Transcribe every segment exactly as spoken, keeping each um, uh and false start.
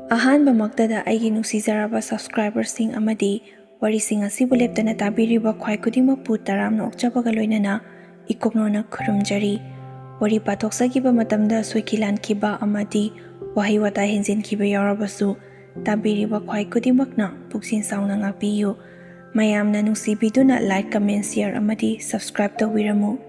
ꯑꯍꯥꯟꯕꯃꯛꯇꯗ ꯑꯩꯒꯤ ꯅꯨꯡꯁꯤꯖꯔꯕ subscriberꯁꯤꯡ ꯑꯃꯗꯤ ꯋꯥꯔꯤꯁꯤꯡ ꯑꯁꯤꯕꯨ ꯂꯦꯞꯇꯅ ꯇꯥꯕꯤꯔꯤꯕ ꯈ꯭ꯋꯥꯏ ꯈꯨꯗꯤꯡꯃꯛꯄꯨ ꯇꯔꯥꯝꯅ ꯑꯣꯛꯆꯕꯒ ꯂꯣꯏꯅꯅ ꯏꯀꯣꯛꯅꯣꯅ ꯈꯨꯔꯨꯝꯖꯔꯤ꯫ ꯋꯥꯔꯤ ꯄꯥꯊꯣꯛꯆꯈꯤꯕ ꯃꯇꯝꯗ ꯁꯣꯏꯈꯤ ꯂꯥꯟꯈꯤꯕ ꯑꯃꯗꯤ ꯋꯥꯍꯩ ꯋꯥꯇꯥ ꯍꯦꯟꯖꯤꯟꯈꯤꯕ ꯌꯥꯎꯔꯕꯁꯨ, ꯇꯥꯕꯤꯔꯤꯕ ꯈ꯭ꯋꯥꯏ ꯈꯨꯗꯤꯡꯃꯛꯅ ꯄꯨꯛꯆꯦꯜ ꯆꯥꯎꯅ ꯉꯥꯛꯄꯤꯌꯨ꯫ ꯃꯌꯥꯝꯅ ꯅꯨꯡꯁꯤꯕꯤꯗꯨꯅ like, comment, share ꯑꯃꯗꯤ subscribe ꯇꯧꯕꯤꯔꯝꯃꯨ꯫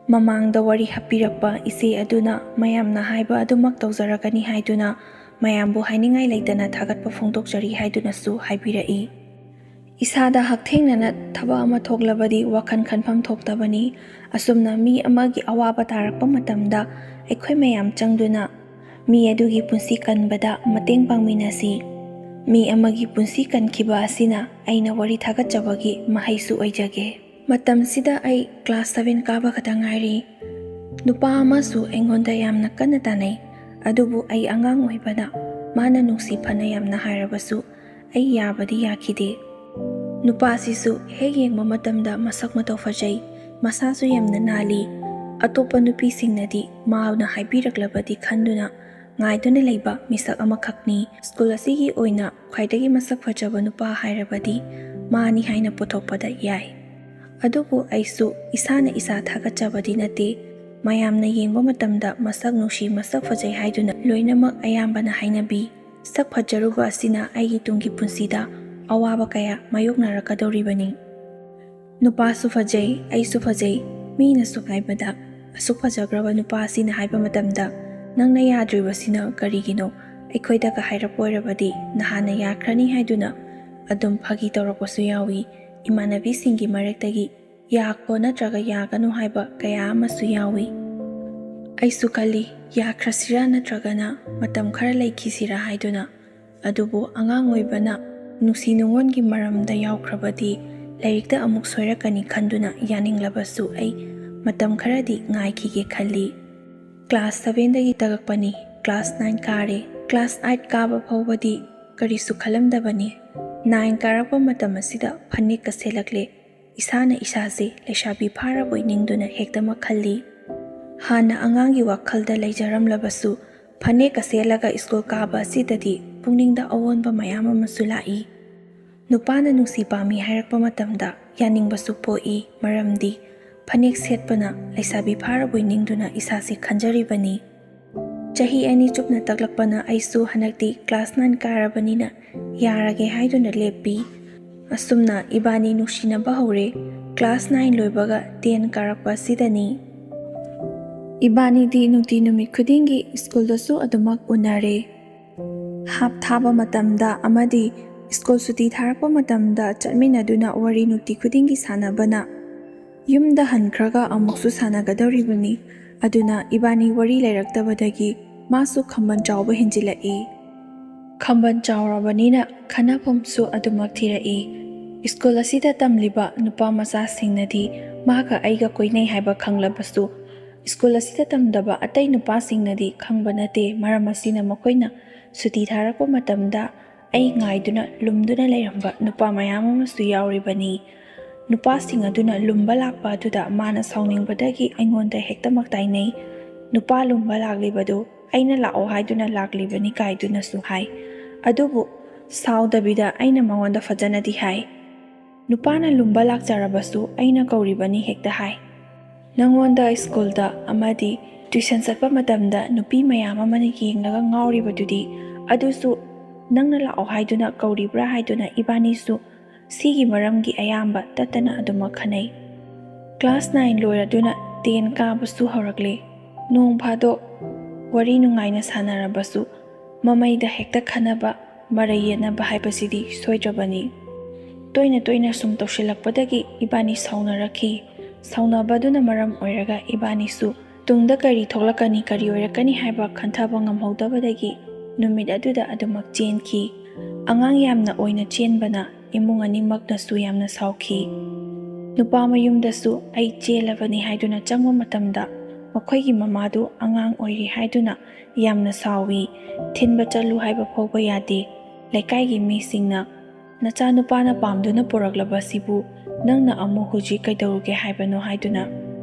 ꯃꯃꯥꯡꯗ ꯋꯥꯔꯤ ꯍꯥꯞꯄꯤꯔꯛꯄ ꯏꯆꯦ ꯑꯗꯨꯅ ꯃꯌꯥꯝꯅ ꯍꯥꯏꯕ ꯑꯗꯨꯃꯛ ꯇꯧꯖꯔꯛꯀꯅꯤ ꯍꯥꯏꯗꯨꯅ ꯃꯌꯥꯝꯕꯨ ꯍꯥꯏꯅꯤꯡꯉꯥꯏ ꯂꯩꯇꯅ ꯊꯥꯒꯠꯄ ꯐꯣꯡꯗꯣꯛꯆꯔꯤ ꯍꯥꯏꯗꯨꯅꯁꯨ ꯍꯥꯏꯕꯤꯔꯛꯏ꯫ ꯏꯁꯥꯗ ꯍꯛꯊꯦꯡꯅꯅ ꯊꯕꯛ ꯑꯃ ꯊꯣꯛꯂꯕꯗꯤ ꯋꯥꯈꯜ ꯈꯟꯐꯝ ꯊꯣꯛꯇꯕꯅꯤ꯫ ꯑꯁꯨꯝꯅ ꯃꯤ ꯑꯃꯒꯤ ꯑꯋꯥꯕ ꯇꯥꯔꯛꯄ ꯃꯇꯝꯗ ꯑꯩꯈꯣꯏ ꯃꯌꯥꯝ ꯆꯪꯗꯨꯅ ꯃꯤ ꯑꯗꯨꯒꯤ ꯄꯨꯟꯁꯤ ꯀꯟꯕꯗ ꯃꯇꯦꯡ ꯄꯥꯡꯃꯤꯟꯅꯁꯤ꯫ ꯃꯤ ꯑꯃꯒꯤ ꯄꯨꯟꯁꯤ ꯀꯟꯈꯤꯕ ꯑꯁꯤꯅ ꯑꯩꯅ ꯋꯥꯔꯤ ꯊꯥꯒꯠꯆꯕꯒꯤ ꯃꯍꯩꯁꯨ ꯑꯣꯏꯖꯒꯦ꯫ ꯃꯇꯝꯁꯤꯗ ꯑꯩ class seven ꯀꯥꯕ ꯈꯛꯇ ꯉꯥꯏꯔꯤ꯫ ꯅꯨꯄꯥ ꯑꯃꯁꯨ ꯑꯩꯉꯣꯟꯗ ꯌꯥꯝꯅ ꯀꯟꯅ ꯇꯥꯟꯅꯩ, ꯑꯗꯨꯕꯨ ꯑꯩ ꯑꯉꯥꯡ ꯑꯣꯏꯕꯅ ꯃꯥꯅ ꯅꯨꯡꯁꯤ ꯐꯅ ꯌꯥꯝꯅ ꯍꯥꯏꯔꯕꯁꯨ ꯑꯩ ꯌꯥꯕꯗꯤ ꯌꯥꯈꯤꯗꯦ꯫ ꯅꯨꯄꯥꯁꯤꯁꯨ ꯍꯦꯛ ꯌꯦꯡꯕ ꯃꯇꯝꯗ ꯃꯁꯛ ꯃꯇꯧ ꯐꯖꯩ, ꯃꯁꯥꯁꯨ ꯌꯥꯝꯅ ꯅꯥꯜꯂꯤ꯫ ꯑꯇꯣꯞꯄ ꯅꯨꯄꯤꯁꯤꯡꯅꯗꯤ ꯃꯥꯅ ꯍꯥꯏꯕꯤꯔꯛꯂꯕꯗꯤ ꯈꯟꯗꯨꯅ ꯉꯥꯏꯗꯨꯅ ꯂꯩꯕ ꯃꯤꯁꯛ ꯑꯃꯈꯛꯅꯤ꯫ ꯁ꯭ꯀꯨꯜ ꯑꯁꯤꯒꯤ ꯑꯣꯏꯅ ꯈ꯭ꯋꯥꯏꯗꯒꯤ ꯃꯁꯛ ꯐꯖꯕ ꯅꯨꯄꯥ ꯍꯥꯏꯔꯕꯗꯤ ꯃꯥꯅꯤ ꯍꯥꯏꯅ ꯄꯨꯊꯣꯛꯄꯗ ꯌꯥꯏ꯫ ꯑꯗꯨꯕꯨ ꯑꯩꯁꯨ ꯏꯁꯥꯅ ꯏꯁꯥ ꯊꯥꯒꯠꯆꯕꯗꯤ ꯅꯠꯇꯦ꯫ ꯃꯌꯥꯝꯅ ꯌꯦꯡꯕ ꯃꯇꯝꯗ ꯃꯁꯛ ꯅꯨꯡꯁꯤ, ꯃꯁꯛ ꯐꯖꯩ ꯍꯥꯏꯗꯨꯅ ꯂꯣꯏꯅꯃꯛ ꯑꯌꯥꯝꯕꯅ ꯍꯥꯏꯅꯕꯤ꯫ ꯁꯛ ꯐꯖꯔꯨꯕ ꯑꯁꯤꯅ ꯑꯩꯒꯤ ꯇꯨꯡꯒꯤ ꯄꯨꯟꯁꯤꯗ ꯑꯋꯥꯕ ꯀꯌꯥ ꯃꯥꯌꯣꯛꯅꯔꯛꯀꯗꯧꯔꯤꯕꯅꯤ꯫ ꯅꯨꯄꯥꯁꯨ ꯐꯖꯩ, ꯑꯩꯁꯨ ꯐꯖꯩ, ꯃꯤꯅꯁꯨ ꯍꯥꯏꯕꯗ ꯑꯁꯨꯛ ꯐꯖꯈ꯭ꯔꯕ ꯅꯨꯄꯥ ꯑꯁꯤꯅ ꯍꯥꯏꯕ ꯃꯇꯝꯗ, "ꯅꯪꯅ ꯌꯥꯗ꯭ꯔꯤꯕꯁꯤꯅ ꯀꯔꯤꯒꯤꯅꯣ? ꯑꯩꯈꯣꯏꯗꯒ ꯍꯥꯏꯔꯛꯄ ꯑꯣꯏꯔꯕꯗꯤ ꯅꯍꯥꯟꯅ ꯌꯥꯈ꯭ꯔꯅꯤ" ꯍꯥꯏꯗꯨꯅ ꯑꯗꯨꯝ ꯐꯥꯒꯤ ꯇꯧꯔꯛꯄꯁꯨ ꯌꯥꯎꯏ꯫ ꯏꯃꯥꯟꯅꯕꯤꯁꯤꯡꯒꯤ ꯃꯔꯛꯇꯒꯤ ꯌꯥꯈꯣ ꯅꯠꯇ꯭ꯔꯒ ꯌꯥꯒꯅꯨ ꯍꯥꯏꯕ ꯀꯌꯥ ꯑꯃꯁꯨ ꯌꯥꯎꯏ꯫ ꯑꯩꯁꯨ ꯈꯜꯂꯤ, ꯌꯥꯈ꯭ꯔꯁꯤꯔꯥ ꯅꯠꯇ꯭ꯔꯒꯅ ꯃꯇꯝ ꯈꯔ ꯂꯩꯈꯤꯁꯤꯔꯥ ꯍꯥꯏꯗꯨꯅ꯫ ꯑꯗꯨꯕꯨ ꯑꯉꯥꯡ ꯑꯣꯏꯕꯅ ꯅꯨꯡꯁꯤ ꯅꯨꯡꯉꯣꯟꯒꯤ ꯃꯔꯝꯗ ꯌꯥꯎꯈ꯭ꯔꯕꯗꯤ ꯂꯥꯏꯔꯤꯛꯇ ꯑꯃꯨꯛ ꯁꯣꯏꯔꯛꯀꯅꯤ ꯈꯟꯗꯨꯅ ꯌꯥꯅꯤꯡꯂꯕꯁꯨ ꯑꯩ ꯃꯇꯝ ꯈꯔꯗꯤ ꯉꯥꯏꯈꯤꯒꯦ ꯈꯜꯂꯤ꯫ Class sevenꯗꯒꯤ ꯇꯥꯛꯂꯛꯄꯅꯤ, class nine ꯀꯥꯔꯦ꯫ Class eight ꯀꯥꯕ ꯐꯥꯎꯕꯗꯤ ꯀꯔꯤꯁꯨ ꯈꯜꯂꯝꯗꯕꯅꯤ꯫ Nine ꯀꯥꯔꯛꯄ ꯃꯇꯝ ꯑꯁꯤꯗ ꯐꯅꯦꯛꯀ ꯁꯦꯠꯂꯛꯂꯦ꯫ ꯏꯁꯥꯅ ꯏꯁꯥꯁꯦ ꯂꯩꯁꯥꯕꯤ ꯐꯥꯔꯕꯣꯏ ꯅꯤꯡꯗꯨꯅ ꯍꯦꯛꯇꯃꯛ ꯈꯜꯂꯤ꯫ ꯍꯥꯟꯅ ꯑꯉꯥꯡꯒꯤ ꯋꯥꯈꯜꯗ ꯂꯩꯖꯔꯝꯂꯕꯁꯨ, ꯐꯅꯦꯛꯀ ꯁꯦꯠꯂꯒ ꯁ꯭ꯀꯨꯜ ꯀꯥꯕ ꯑꯁꯤꯗꯗꯤ ꯄꯨꯛꯅꯤꯡꯗ ꯑꯑꯣꯟꯕ ꯃꯌꯥꯝ ꯑꯃꯁꯨ ꯂꯥꯛꯏ꯫ ꯅꯨꯄꯥꯅ ꯅꯨꯡꯁꯤ ꯄꯥꯝꯃꯤ ꯍꯥꯏꯔꯛꯄ ꯃꯇꯝꯗ ꯌꯥꯅꯤꯡꯕꯁꯨ ꯄꯣꯛꯏ, ꯃꯔꯝꯗꯤ ꯐꯅꯦꯛ ꯁꯦꯠꯄꯅ ꯂꯩꯁꯥꯕꯤ ꯐꯥꯔꯕꯣꯏ ꯅꯤꯡꯗꯨꯅ ꯏꯁꯥꯁꯤ ꯈꯟꯖꯔꯤꯕꯅꯤ꯫ ꯆꯍꯤ ꯑꯅꯤ ꯆꯨꯞꯅ ꯇꯛꯂꯛꯄꯅ ꯑꯩꯁꯨ ꯍꯟꯗꯛꯇꯤ ꯀ꯭ꯂꯥꯁ ꯅꯥꯏꯟ ꯀꯥꯔꯕꯅꯤꯅ ꯌꯥꯔꯒꯦ ꯍꯥꯏꯗꯨꯅ ꯂꯦꯞꯄꯤ꯫ ꯑꯁꯨꯝꯅ ꯏꯕꯥꯅꯤ ꯅꯨꯡꯁꯤꯅꯕ ꯍꯧꯔꯦ꯫ ꯀ꯭ꯂꯥꯁ ꯅꯥꯏꯟ ꯂꯣꯏꯕꯒ ꯇꯦꯟ ꯀꯥꯔꯛꯄ ꯑꯁꯤꯗꯅꯤ꯫ ꯏꯕꯥꯅꯤꯗꯤ ꯅꯨꯡꯇꯤ ꯅꯨꯃꯤꯠ ꯈꯨꯗꯤꯡꯒꯤ ꯁ꯭ꯀꯨꯜꯗꯁꯨ ꯑꯗꯨꯃꯛ ꯎꯅꯔꯦ꯫ ꯍꯥꯞ ꯊꯥꯕ ꯃꯇꯝꯗ ꯑꯃꯗꯤ ꯁ꯭ꯀꯨꯜ ꯁꯨꯇꯤ ꯊꯥꯔꯛꯄ ꯃꯇꯝꯗ ꯆꯠꯃꯤꯟꯅꯗꯨꯅ ꯋꯥꯔꯤ ꯅꯨꯡꯇꯤ ꯈꯨꯗꯤꯡꯒꯤ ꯁꯥꯟꯅꯕꯅ ꯌꯨꯝꯗ ꯍꯟꯈ꯭ꯔꯒ ꯑꯃꯨꯛꯁꯨ ꯁꯥꯟꯅꯒꯗꯧꯔꯤꯕꯅꯤ꯫ ꯑꯗꯨꯅ ꯏꯕꯥꯅꯤ ꯋꯥꯔꯤ ꯂꯩꯔꯛꯇꯕꯗꯒꯤ ꯃꯥꯁꯨ ꯈꯝꯕꯟ ꯆꯥꯎꯕ ꯍꯦꯟꯖꯤꯜꯂꯛꯏ꯫ ꯈꯝꯕꯟ ꯆꯥꯎꯔꯕꯅꯤꯅ ꯈꯟꯅꯐꯝꯁꯨ ꯑꯗꯨꯃꯛ ꯊꯤꯔꯛꯏ꯫ ꯁ꯭ꯀꯨꯜ ꯑꯁꯤꯗ ꯇꯝꯂꯤꯕ ꯅꯨꯄꯥ ꯃꯆꯥꯁꯤꯡꯅꯗꯤ ꯃꯥꯒ ꯑꯩꯒ ꯀꯣꯏꯅꯩ ꯍꯥꯏꯕ ꯈꯪꯂꯕꯁꯨ, ꯁ꯭ꯀꯨꯜ ꯑꯁꯤꯗ ꯇꯝꯗꯕ ꯑꯇꯩ ꯅꯨꯄꯥꯁꯤꯡꯅꯗꯤ ꯈꯪꯕ ꯅꯠꯇꯦ꯫ ꯃꯔꯝ ꯑꯁꯤꯅ ꯃꯈꯣꯏꯅ ꯁꯨꯇꯤ ꯊꯥꯔꯛꯄ ꯃꯇꯝꯗ ꯑꯩ ꯉꯥꯏꯗꯨꯅ ꯂꯨꯝꯗꯨꯅ ꯂꯩꯔꯝꯕ ꯅꯨꯄꯥ ꯃꯌꯥꯝ ꯑꯃꯁꯨ ꯌꯥꯎꯔꯤꯕꯅꯤ꯫ ꯅꯨꯄꯥꯁꯤꯡ ꯑꯗꯨꯅ ꯂꯨꯝꯕ ꯂꯥꯛꯄ ꯑꯗꯨꯗ ꯃꯥꯅ ꯁꯥꯎꯅꯤꯡꯕꯗꯒꯤ ꯑꯩꯉꯣꯟꯗ ꯍꯦꯛꯇꯃꯛ ꯇꯥꯏꯅꯩ꯫ "ꯅꯨꯄꯥ ꯂꯨꯝꯕ ꯂꯥꯛꯂꯤꯕꯗꯨ ꯑꯩꯅ ꯂꯥꯛꯑꯣ ꯍꯥꯏꯗꯨꯅ ꯂꯥꯛꯂꯤꯕꯅꯤ" ꯀꯥꯏꯗꯨꯅꯁꯨ ꯍꯥꯏ꯫ ꯑꯗꯨꯕꯨ ꯁꯥꯎꯗꯕꯤꯗ ꯑꯩꯅ ꯃꯉꯣꯟꯗ ꯐꯖꯅꯗꯤ ꯍꯥꯏ꯫ "ꯅꯨꯄꯥꯅ ꯂꯨꯝꯕ ꯂꯥꯛꯆꯔꯕꯁꯨ ꯑꯩꯅ ꯀꯧꯔꯤꯕꯅꯤ" ꯍꯦꯛꯇ ꯍꯥꯏ꯫ "ꯅꯉꯣꯟꯗ ꯁ꯭ꯀꯨꯜꯗ ꯑꯃꯗꯤ ꯇ꯭ꯌꯨꯁꯟ ꯆꯠꯄ ꯃꯇꯝꯗ ꯅꯨꯄꯤ ꯃꯌꯥꯝ ꯑꯃꯅ ꯌꯦꯡꯂꯒ ꯉꯥꯎꯔꯤꯕꯗꯨꯗꯤ, ꯑꯗꯨꯁꯨ ꯅꯪꯅ ꯂꯥꯛꯑꯣ ꯍꯥꯏꯗꯨꯅ ꯀꯧꯔꯤꯕ꯭ꯔꯥ?" ꯍꯥꯏꯗꯨꯅ ꯏꯕꯥꯅꯤꯁꯨ ꯁꯤꯒꯤ ꯃꯔꯝꯒꯤ ꯑꯌꯥꯝꯕ ꯇꯠꯇꯅ ꯑꯗꯨꯃꯛ ꯈꯟꯅꯩ꯫ ꯀ꯭ꯂꯥꯁ ꯅꯥꯏꯟ ꯂꯣꯏꯔꯗꯨꯅ ꯇꯦꯟ ꯀꯥꯕꯁꯨ ꯍꯧꯔꯛꯂꯦ꯫ ꯅꯣꯡ ꯐꯥꯗꯣꯛ ꯋꯥꯔꯤ ꯅꯨꯡꯉꯥꯏꯅ ꯁꯥꯟꯅꯔꯕꯁꯨ ꯃꯃꯩꯗ ꯍꯦꯛꯇ ꯈꯟꯅꯕ, ꯃꯔꯩ ꯌꯦꯠꯅꯕ ꯍꯥꯏꯕꯁꯤꯗꯤ ꯁꯣꯏꯗ꯭ꯔꯕꯅꯤ꯫ ꯇꯣꯏꯅ ꯇꯣꯏꯅ ꯁꯨꯝ ꯇꯧꯁꯤꯜꯂꯛꯄꯗꯒꯤ ꯏꯕꯥꯅꯤ ꯁꯥꯎꯅꯔꯛꯈꯤ꯫ ꯁꯥꯎꯅꯕꯗꯨꯅ ꯃꯔꯝ ꯑꯣꯏꯔꯒ ꯏꯕꯥꯅꯤꯁꯨ ꯇꯨꯡꯗ ꯀꯔꯤ ꯊꯣꯛꯂꯛꯀꯅꯤ, ꯀꯔꯤ ꯑꯣꯏꯔꯛꯀꯅꯤ ꯍꯥꯏꯕ ꯈꯟꯊꯕ ꯉꯝꯍꯧꯗꯕꯗꯒꯤ ꯅꯨꯃꯤꯠ ꯑꯗꯨꯗ ꯑꯗꯨꯃꯛ ꯆꯦꯟꯈꯤ꯫ ꯑꯉꯥꯡ ꯌꯥꯝꯅ ꯑꯣꯏꯅ ꯆꯦꯟꯕꯅ ꯏꯃꯨꯡ ꯑꯅꯤꯃꯛꯅꯁꯨ ꯌꯥꯝꯅ ꯁꯥꯎꯈꯤ꯫ ꯅꯨꯄꯥ ꯃꯌꯨꯝꯗꯁꯨ ꯑꯩ ꯆꯦꯜꯂꯕꯅꯤ ꯍꯥꯏꯗꯨꯅ ꯆꯪꯕ ꯃꯇꯝꯗ ꯃꯈꯣꯏꯒꯤ ꯃꯃꯥꯗꯨ ꯑꯉꯥꯡ ꯑꯣꯏꯔꯤ ꯍꯥꯏꯗꯨꯅ ꯌꯥꯝꯅ ꯁꯥꯎꯏ꯫ "ꯊꯤꯟꯕ ꯆꯠꯂꯨ ꯍꯥꯏꯕ ꯐꯥꯎꯕ ꯌꯥꯗꯦ꯫ ꯂꯩꯀꯥꯏꯒꯤ ꯃꯤꯁꯤꯡꯅ ꯅꯆꯥꯅꯨꯄꯥꯅ ꯄꯥꯝꯗꯨꯅ ꯄꯨꯔꯛꯂꯕꯁꯤꯕꯨ ꯅꯪꯅ ꯑꯃꯨꯛ ꯍꯧꯖꯤꯛ ꯀꯩꯗꯧꯔꯨꯒꯦ ꯍꯥꯏꯕꯅꯣ?" ꯍꯥꯏꯗꯨꯅ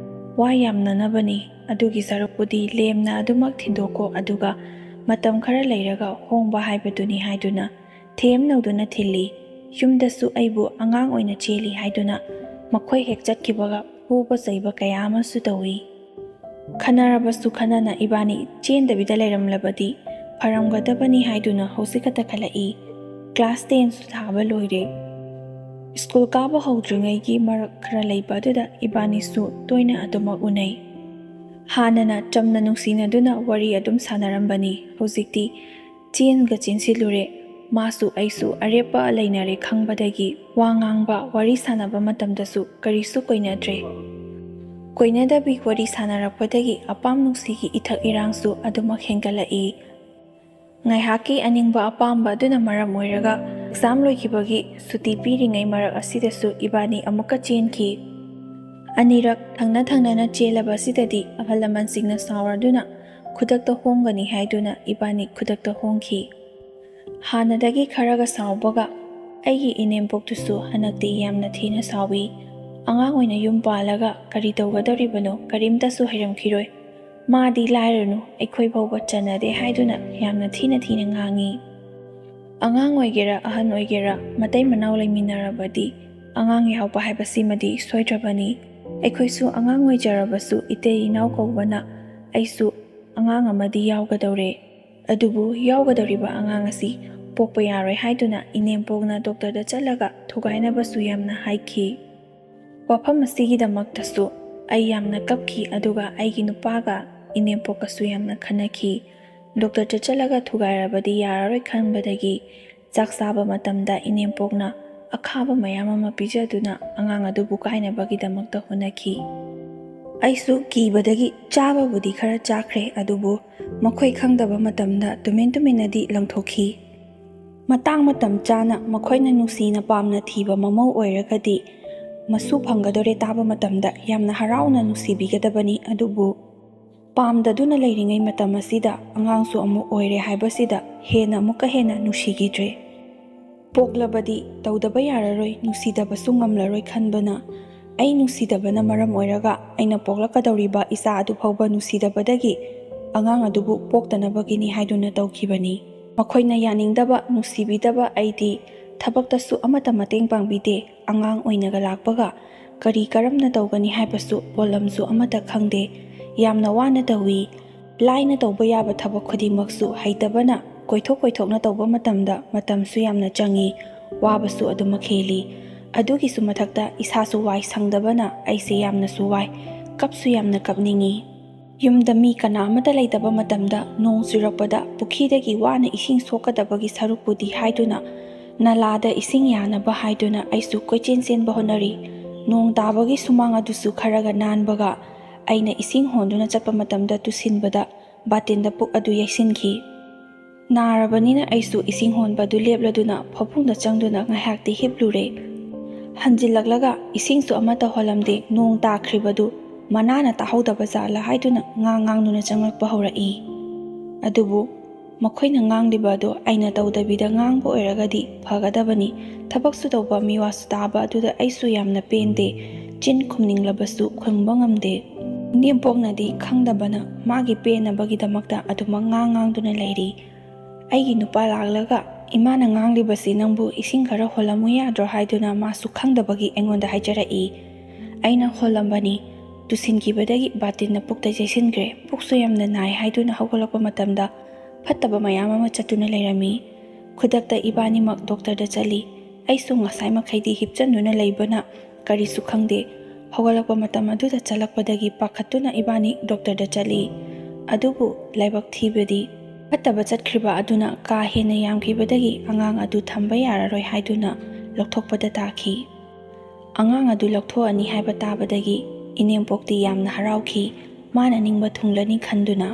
ꯋꯥ ꯌꯥꯝꯅꯅꯕꯅꯤ, ꯑꯗꯨꯒꯤ ꯁꯔꯨꯛꯄꯨꯗꯤ ꯂꯦꯝꯅ ꯑꯗꯨꯃꯛ ꯊꯤꯟꯗꯣꯛꯈꯣ, ꯑꯗꯨꯒ ꯃꯇꯝ ꯈꯔ ꯂꯩꯔꯒ ꯍꯣꯡꯕ ꯍꯥꯏꯕꯗꯨꯅꯤ" ꯍꯥꯏꯗꯨꯅ ꯊꯦꯝꯅꯧꯗꯨꯅ ꯊꯤꯜꯂꯤ꯫ ꯌꯨꯝꯗꯁꯨ ꯑꯩꯕꯨ ꯑꯉꯥꯡ ꯑꯣꯏꯅ ꯆꯦꯜꯂꯤ ꯍꯥꯏꯗꯨꯅ ꯃꯈꯣꯏ ꯍꯦꯛ ꯆꯠꯈꯤꯕꯒ ꯐꯨꯕ ꯆꯩꯕ ꯀꯌꯥ ꯑꯃꯁꯨ ꯇꯧꯏ꯫ ꯈꯟꯅꯔꯕꯁꯨ ꯈꯟꯅꯅ ꯏꯕꯥꯅꯤ ꯆꯦꯟꯗꯕꯤꯗ ꯂꯩꯔꯝꯂꯕꯗꯤ ꯐꯔꯝꯒꯗꯕꯅꯤ ꯍꯥꯏꯗꯨꯅ ꯍꯧꯖꯤꯛ ꯈꯛꯇ ꯈꯜꯂꯛꯏ꯫ ꯀ꯭ꯂꯥꯁ ꯇꯦꯟꯁꯨ ꯊꯥꯕ ꯂꯣꯏꯔꯦ꯫ ꯁ꯭ꯀꯨꯜ ꯀꯥꯕ ꯍꯧꯗ꯭ꯔꯤꯉꯩꯒꯤ ꯃꯔꯛ ꯈꯔ ꯂꯩꯕ ꯑꯗꯨꯗ ꯏꯕꯥꯅꯤꯁꯨ ꯇꯣꯏꯅ ꯑꯗꯨꯃꯛ ꯎꯅꯩ꯫ ꯍꯥꯟꯅꯅ ꯆꯝꯅ ꯅꯨꯡꯁꯤꯅꯗꯨꯅ ꯋꯥꯔꯤ ꯑꯗꯨꯝ ꯁꯥꯟꯅꯔꯝꯕꯅꯤ꯫ ꯍꯧꯖꯤꯛꯇꯤ ꯆꯦꯟꯒ ꯆꯦꯟꯁꯤꯜꯂꯨꯔꯦ꯫ ꯃꯥꯁꯨ ꯑꯩꯁꯨ ꯑꯔꯦꯞꯄ ꯂꯩꯅꯔꯦ ꯈꯪꯕꯗꯒꯤ ꯋꯥ ꯉꯥꯡꯕ, ꯋꯥꯔꯤ ꯁꯥꯟꯅꯕ ꯃꯇꯝꯗꯁꯨ ꯀꯔꯤꯁꯨ ꯀꯣꯏꯅꯗ꯭ꯔꯦ꯫ ꯀꯣꯏꯅꯗꯕꯤ ꯋꯥꯔꯤ ꯁꯥꯟꯅꯔꯛꯄꯗꯒꯤ ꯑꯄꯥꯝ ꯅꯨꯡꯁꯤꯒꯤ ꯏꯊꯛ ꯏꯔꯥꯡꯁꯨ ꯑꯗꯨꯃꯛ ꯍꯦꯟꯒꯠꯂꯛꯏ꯫ ꯉꯥꯏꯍꯥꯛꯀꯤ ꯑꯅꯤꯡꯕ ꯑꯄꯥꯝꯕ ꯑꯗꯨꯅ ꯃꯔꯝ ꯑꯣꯏꯔꯒ ꯑꯦꯛꯖꯥꯝ ꯂꯣꯏꯈꯤꯕꯒꯤ ꯁꯨꯇꯤ ꯄꯤꯔꯤꯉꯩ ꯃꯔꯛ ꯑꯁꯤꯗꯁꯨ ꯏꯕꯥꯅꯤ ꯑꯃꯨꯛꯀ ꯆꯦꯟꯈꯤ꯫ ꯑꯅꯤꯔꯛ ꯊꯪꯅ ꯊꯪꯅꯅ ꯆꯦꯜꯂꯕ ꯑꯁꯤꯗꯗꯤ ꯑꯍꯜ ꯂꯃꯟꯁꯤꯡꯅ ꯁꯥꯎꯔꯗꯨꯅ ꯈꯨꯗꯛꯇ ꯍꯣꯡꯒꯅꯤ ꯍꯥꯏꯗꯨꯅ ꯏꯕꯥꯅꯤ ꯈꯨꯗꯛꯇ ꯍꯣꯡꯈꯤ꯫ ꯍꯥꯟꯅꯗꯒꯤ ꯈꯔꯒ ꯁꯥꯎꯕꯒ ꯑꯩꯒꯤ ꯏꯅꯦꯝꯄꯣꯛꯇꯨꯁꯨ ꯍꯟꯗꯛꯇꯤ ꯌꯥꯝꯅ ꯊꯤꯅ ꯁꯥꯎꯏ꯫ "ꯑꯉꯥꯡ ꯑꯣꯏꯅ ꯌꯨꯝ ꯄꯥꯜꯂꯒ ꯀꯔꯤ ꯇꯧꯒꯗꯧꯔꯤꯕꯅꯣ? ꯀꯔꯤꯝꯇꯁꯨ ꯍꯩꯔꯝꯈꯤꯔꯣꯏ꯫ ꯃꯥꯗꯤ ꯂꯥꯏꯔꯅꯨ, ꯑꯩꯈꯣꯏ ꯐꯥꯎꯕ ꯆꯟꯅꯗꯦ" ꯍꯥꯏꯗꯨꯅ ꯌꯥꯝꯅ ꯊꯤꯅ ꯊꯤꯅ ꯉꯥꯡꯉꯤ꯫ ꯑꯉꯥꯡ ꯑꯣꯏꯒꯦꯔꯥ ꯑꯍꯟ ꯑꯣꯏꯒꯦꯔꯥ, ꯃꯇꯩ ꯃꯅꯥꯎ ꯂꯩꯃꯤꯟꯅꯔꯕꯗꯤ ꯑꯉꯥꯡ ꯌꯥꯎꯕ ꯍꯥꯏꯕꯁꯤꯃꯗꯤ ꯁꯣꯏꯗ꯭ꯔꯕꯅꯤ꯫ ꯑꯩꯈꯣꯏꯁꯨ ꯑꯉꯥꯡ ꯑꯣꯏꯖꯔꯕꯁꯨ ꯏꯇꯩ ꯏꯅꯥꯎ ꯀꯧꯕꯅ ꯑꯩꯁꯨ ꯑꯉꯥꯡ ꯑꯃꯗꯤ ꯌꯥꯎꯒꯗꯧꯔꯦ꯫ ꯑꯗꯨꯕꯨ ꯌꯥꯎꯒꯗꯧꯔꯤꯕ ꯑꯉꯥꯡ ꯑꯁꯤ ꯄꯣꯛꯄ ꯌꯥꯔꯣꯏ ꯍꯥꯏꯗꯨꯅ ꯏꯅꯦꯝꯄꯣꯛꯅ ꯗꯣꯛꯇꯔꯗ ꯆꯠꯂꯒ ꯊꯨꯒꯥꯏꯅꯕꯁꯨ ꯌꯥꯝꯅ ꯍꯥꯏꯈꯤ꯫ ꯋꯥꯐꯝ ꯑꯁꯤꯒꯤꯗꯃꯛꯇꯁꯨ ꯑꯩ ꯌꯥꯝꯅ ꯀꯞꯈꯤ, ꯑꯗꯨꯒ ꯑꯩꯒꯤ ꯅꯨꯄꯥꯒ ꯏꯅꯦꯝꯄꯣꯛꯀꯁꯨ ꯌꯥꯝꯅ ꯈꯟꯅꯈꯤ꯫ ꯗꯣꯛꯇꯔꯗ ꯆꯠꯂꯒ ꯊꯨꯒꯥꯏꯔꯕꯗꯤ ꯌꯥꯔꯔꯣꯏ ꯈꯟꯕꯗꯒꯤ ꯆꯥꯛ ꯆꯥꯕ ꯃꯇꯝꯗ ꯏꯅꯦꯝꯄꯣꯛꯅ ꯑꯈꯥꯕ ꯃꯌꯥꯝ ꯑꯃ ꯄꯤꯖꯗꯨꯅ ꯑꯉꯥꯡ ꯑꯗꯨꯕꯨ ꯀꯥꯏꯅꯕꯒꯤꯗꯃꯛꯇ ꯍꯣꯠꯅꯈꯤ꯫ ꯑꯩꯁꯨ ꯀꯤꯕꯗꯒꯤ ꯆꯥꯕꯕꯨꯗꯤ ꯈꯔ ꯆꯥꯈ꯭ꯔꯦ, ꯑꯗꯨꯕꯨ ꯃꯈꯣꯏ ꯈꯪꯗꯕ ꯃꯇꯝꯗ ꯇꯨꯃꯤꯟ ꯇꯨꯃꯤꯟꯅꯗꯤ ꯂꯪꯊꯣꯛꯈꯤ꯫ ꯃꯇꯥꯡ ꯃꯇꯝ ꯆꯥꯅ ꯃꯈꯣꯏꯅ ꯅꯨꯡꯁꯤꯅ ꯄꯥꯝꯅ ꯊꯤꯕ ꯃꯃꯧ ꯑꯣꯏꯔꯒꯗꯤ ꯃꯁꯨ ꯐꯪꯒꯗꯧꯔꯦ ꯇꯥꯕ ꯃꯇꯝꯗ ꯌꯥꯝꯅ ꯍꯔꯥꯎꯅ ꯅꯨꯡꯁꯤꯕꯤꯒꯗꯕꯅꯤ꯫ ꯑꯗꯨꯕꯨ ꯄꯥꯝꯗꯗꯨꯅ ꯂꯩꯔꯤꯉꯩ ꯃꯇꯝ ꯑꯁꯤꯗ ꯑꯉꯥꯡꯁꯨ ꯑꯃꯨꯛ ꯑꯣꯏꯔꯦ ꯍꯥꯏꯕꯁꯤꯗ ꯍꯦꯟꯅ ꯑꯃꯨꯛꯀ ꯍꯦꯟꯅ ꯅꯨꯡꯁꯤꯈꯤꯗ꯭ꯔꯦ꯫ ꯄꯣꯛꯂꯕꯗꯤ ꯇꯧꯗꯕ ꯌꯥꯔꯔꯣꯏ, ꯅꯨꯡꯁꯤꯗꯕꯁꯨ ꯉꯝꯂꯔꯣꯏ ꯈꯟꯕꯅ ꯑꯩ ꯅꯨꯡꯁꯤꯗꯕꯅ ꯃꯔꯝ ꯑꯣꯏꯔꯒ ꯑꯩꯅ ꯄꯣꯛꯂꯛꯀꯗꯧꯔꯤꯕ ꯏꯆꯥ ꯑꯗꯨ ꯐꯥꯎꯕ ꯅꯨꯡꯁꯤꯗꯕꯗꯒꯤ ꯑꯉꯥꯡ ꯑꯗꯨꯕꯨ ꯄꯣꯛꯇꯅꯕꯒꯤꯅꯤ ꯍꯥꯏꯗꯨꯅ ꯇꯧꯈꯤꯕꯅꯤ꯫ ꯃꯈꯣꯏꯅ ꯌꯥꯅꯤꯡꯗꯕ, ꯅꯨꯡꯁꯤꯕꯤꯗꯕ ꯑꯩꯗꯤ ꯊꯕꯛꯇꯁꯨ ꯑꯃꯠꯇ ꯃꯇꯦꯡ ꯄꯥꯡꯕꯤꯗꯦ꯫ ꯑꯉꯥꯡ ꯑꯣꯏꯅꯒ ꯂꯥꯛꯄꯒ ꯀꯔꯤ ꯀꯔꯝꯅ ꯇꯧꯒꯅꯤ ꯍꯥꯏꯕꯁꯨ ꯄꯣꯠꯂꯝꯁꯨ ꯑꯃꯠꯇ ꯈꯪꯗꯦ꯫ ꯌꯥꯝꯅ ꯋꯥꯅ ꯇꯧꯏ꯫ ꯂꯥꯏꯅ ꯇꯧꯕ ꯌꯥꯕ ꯊꯕꯛ ꯈꯨꯗꯤꯡꯃꯛꯁꯨ ꯍꯩꯇꯕꯅ ꯀꯣꯏꯊꯣꯛ ꯀꯣꯏꯊꯣꯛꯅ ꯇꯧꯕ ꯃꯇꯝꯗ ꯃꯇꯝꯁꯨ ꯌꯥꯝꯅ ꯆꯪꯏ, ꯋꯥꯕꯁꯨ ꯑꯗꯨꯃꯛ ꯍꯦꯜꯂꯤ꯫ ꯑꯗꯨꯒꯤꯁꯨ ꯃꯊꯛꯇ ꯏꯁꯥꯁꯨ ꯋꯥꯏ ꯁꯪꯗꯕꯅ ꯑꯩꯁꯦ ꯌꯥꯝꯅꯁꯨ ꯋꯥꯏ, ꯀꯞꯁꯨ ꯌꯥꯝꯅ ꯀꯞꯅꯤꯡꯏ꯫ ꯌꯨꯝꯗ ꯃꯤ ꯀꯅꯥ ꯑꯃꯠꯇ ꯂꯩꯇꯕ ꯃꯇꯝꯗ ꯅꯣꯡ ꯆꯨꯔꯛꯄꯗ ꯄꯨꯈ꯭ꯔꯤꯗꯒꯤ ꯋꯥꯅ ꯏꯁꯤꯡ ꯁꯣꯛꯀꯗꯕꯒꯤ ꯁꯔꯨꯛꯄꯨꯗꯤ ꯍꯥꯏꯗꯨꯅ ꯅꯂꯥꯗ ꯏꯁꯤꯡ ꯌꯥꯅꯕ ꯍꯥꯏꯗꯨꯅ ꯑꯩꯁꯨ ꯀꯣꯏꯆꯦꯟ ꯆꯦꯟꯕ ꯍꯣꯠꯅꯔꯤ꯫ ꯅꯣꯡ ꯇꯥꯕꯒꯤ ꯁꯨꯃꯥꯡ ꯑꯗꯨꯁꯨ ꯈꯔꯒ ꯅꯥꯟꯕꯒ ꯑꯩꯅ ꯏꯁꯤꯡ ꯍꯣꯟꯗꯨꯅ ꯆꯠꯄ ꯃꯇꯝꯗ ꯇꯨꯁꯤꯟꯕꯗ ꯕꯥꯇꯤꯟꯗ ꯄꯨꯛ ꯑꯗꯨ ꯌꯩꯁꯤꯟꯈꯤ꯫ ꯅꯥꯔꯕꯅꯤꯅ ꯑꯩꯁꯨ ꯏꯁꯤꯡ ꯍꯣꯟꯕ ꯑꯗꯨ ꯂꯦꯞꯂꯗꯨꯅ ꯐꯃꯨꯡꯗ ꯆꯪꯗꯨꯅ ꯉꯥꯏꯍꯥꯛꯇꯤ ꯍꯤꯞꯂꯨꯔꯦ꯫ ꯍꯟꯖꯤꯜꯂꯛꯂꯒ ꯏꯁꯤꯡꯁꯨ ꯑꯃꯠꯇ ꯍꯣꯜꯂꯝꯗꯦ꯫ ꯅꯣꯡ ꯇꯥꯈ꯭ꯔꯤꯕꯗꯨ ꯃꯅꯥꯅ ꯇꯥꯍꯧꯗꯕ ꯖꯥꯠꯂ ꯍꯥꯏꯗꯨꯅ ꯉꯥꯡ ꯉꯥꯡꯗꯨꯅ ꯆꯪꯂꯛꯄ ꯍꯧꯔꯛꯏ꯫ ꯑꯗꯨꯕꯨ ꯃꯈꯣꯏꯅ ꯉꯥꯡꯂꯤꯕ ꯑꯗꯨ ꯑꯩꯅ ꯇꯧꯗꯕꯤꯗ ꯉꯥꯡꯕ ꯑꯣꯏꯔꯒꯗꯤ ꯐꯒꯗꯕꯅꯤ꯫ ꯊꯕꯛꯁꯨ ꯇꯧꯕ, ꯃꯤꯋꯥꯁꯨ ꯇꯥꯕ ꯑꯗꯨꯗ ꯑꯩꯁꯨ ꯌꯥꯝꯅ ꯄꯦꯟꯗꯦ꯫ ꯆꯤꯟ ꯈꯨꯝꯅꯤꯡꯂꯕꯁꯨ ꯈꯨꯝꯕ ꯉꯝꯗꯦ꯫ ꯏꯅꯦꯝꯄꯣꯛꯅꯗꯤ ꯈꯪꯗꯕꯅ ꯃꯥꯒꯤ ꯄꯦꯟꯅꯕꯒꯤꯗꯃꯛꯇ ꯑꯗꯨꯃꯛ ꯉꯥꯡ ꯉꯥꯡꯗꯨꯅ ꯂꯩꯔꯤ꯫ ꯑꯩꯒꯤ ꯅꯨꯄꯥ ꯂꯥꯛꯂꯒ "ꯏꯃꯥꯅ ꯉꯥꯡꯂꯤꯕꯁꯤ ꯅꯪꯕꯨ ꯏꯁꯤꯡ ꯈꯔ ꯍꯣꯜꯂꯝꯃꯨ ꯌꯥꯗ꯭ꯔꯣ?" ꯍꯥꯏꯗꯨꯅ ꯃꯥꯁꯨ ꯈꯪꯗꯕꯒꯤ ꯑꯩꯉꯣꯟꯗ ꯍꯥꯏꯖꯔꯛꯏ꯫ ꯑꯩꯅ ꯍꯣꯜꯂꯝꯕꯅꯤ꯫ ꯇꯨꯁꯤꯟꯈꯤꯕꯗꯒꯤ ꯕꯥꯇꯤꯟꯅ ꯄꯨꯛꯇ ꯆꯦꯁꯤꯟꯈ꯭ꯔꯦ꯫ ꯄꯨꯛꯁꯨ ꯌꯥꯝꯅ ꯅꯥꯏ ꯍꯥꯏꯗꯨꯅ ꯍꯧꯒꯠꯂꯛꯄ ꯃꯇꯝꯗ ꯐꯠꯇꯕ ꯃꯌꯥꯝ ꯑꯃ ꯆꯠꯇꯨꯅ ꯂꯩꯔꯝꯃꯤ꯫ ꯈꯨꯗꯛꯇ ꯏꯕꯥꯅꯤꯃꯛ ꯗꯣꯛꯇꯔꯗ ꯆꯠꯂꯤ꯫ ꯑꯩꯁꯨ ꯉꯁꯥꯏ ꯃꯈꯩꯗꯤ ꯍꯤꯞꯆꯟꯗꯨꯅ ꯂꯩꯕꯅ ꯀꯔꯤꯁꯨ ꯈꯪꯗꯦ꯫ ꯍꯧꯒꯠꯂꯛꯄ ꯃꯇꯝ ꯑꯗꯨꯗ ꯆꯠꯂꯛꯄꯗꯒꯤ ꯄꯥꯈꯠꯇꯨꯅ ꯏꯕꯥꯅꯤ ꯗꯣꯛꯇꯔꯗ ꯆꯠꯂꯤ꯫ ꯑꯗꯨꯕꯨ ꯂꯥꯏꯕꯛ ꯊꯤꯕꯗꯤ ꯐꯠꯇꯕ ꯆꯠꯈ꯭ꯔꯤꯕ ꯑꯗꯨꯅ ꯀꯥ ꯍꯦꯟꯅ ꯌꯥꯝꯈꯤꯕꯗꯒꯤ ꯑꯉꯥꯡ ꯑꯗꯨ ꯊꯝꯕ ꯌꯥꯔꯔꯣꯏ ꯍꯥꯏꯗꯨꯅ ꯂꯧꯊꯣꯛꯄꯗ ꯇꯥꯈꯤ꯫ ꯑꯉꯥꯡ ꯑꯗꯨ ꯂꯧꯊꯣꯛꯑꯅꯤ ꯍꯥꯏꯕ ꯇꯥꯕꯗꯒꯤ ꯏꯅꯦꯝꯄꯣꯛꯇꯤ ꯌꯥꯝꯅ ꯍꯔꯥꯎꯈꯤ꯫ ꯃꯥꯅ ꯅꯤꯡꯕ ꯊꯨꯡꯂꯅꯤ ꯈꯟꯗꯨꯅ꯫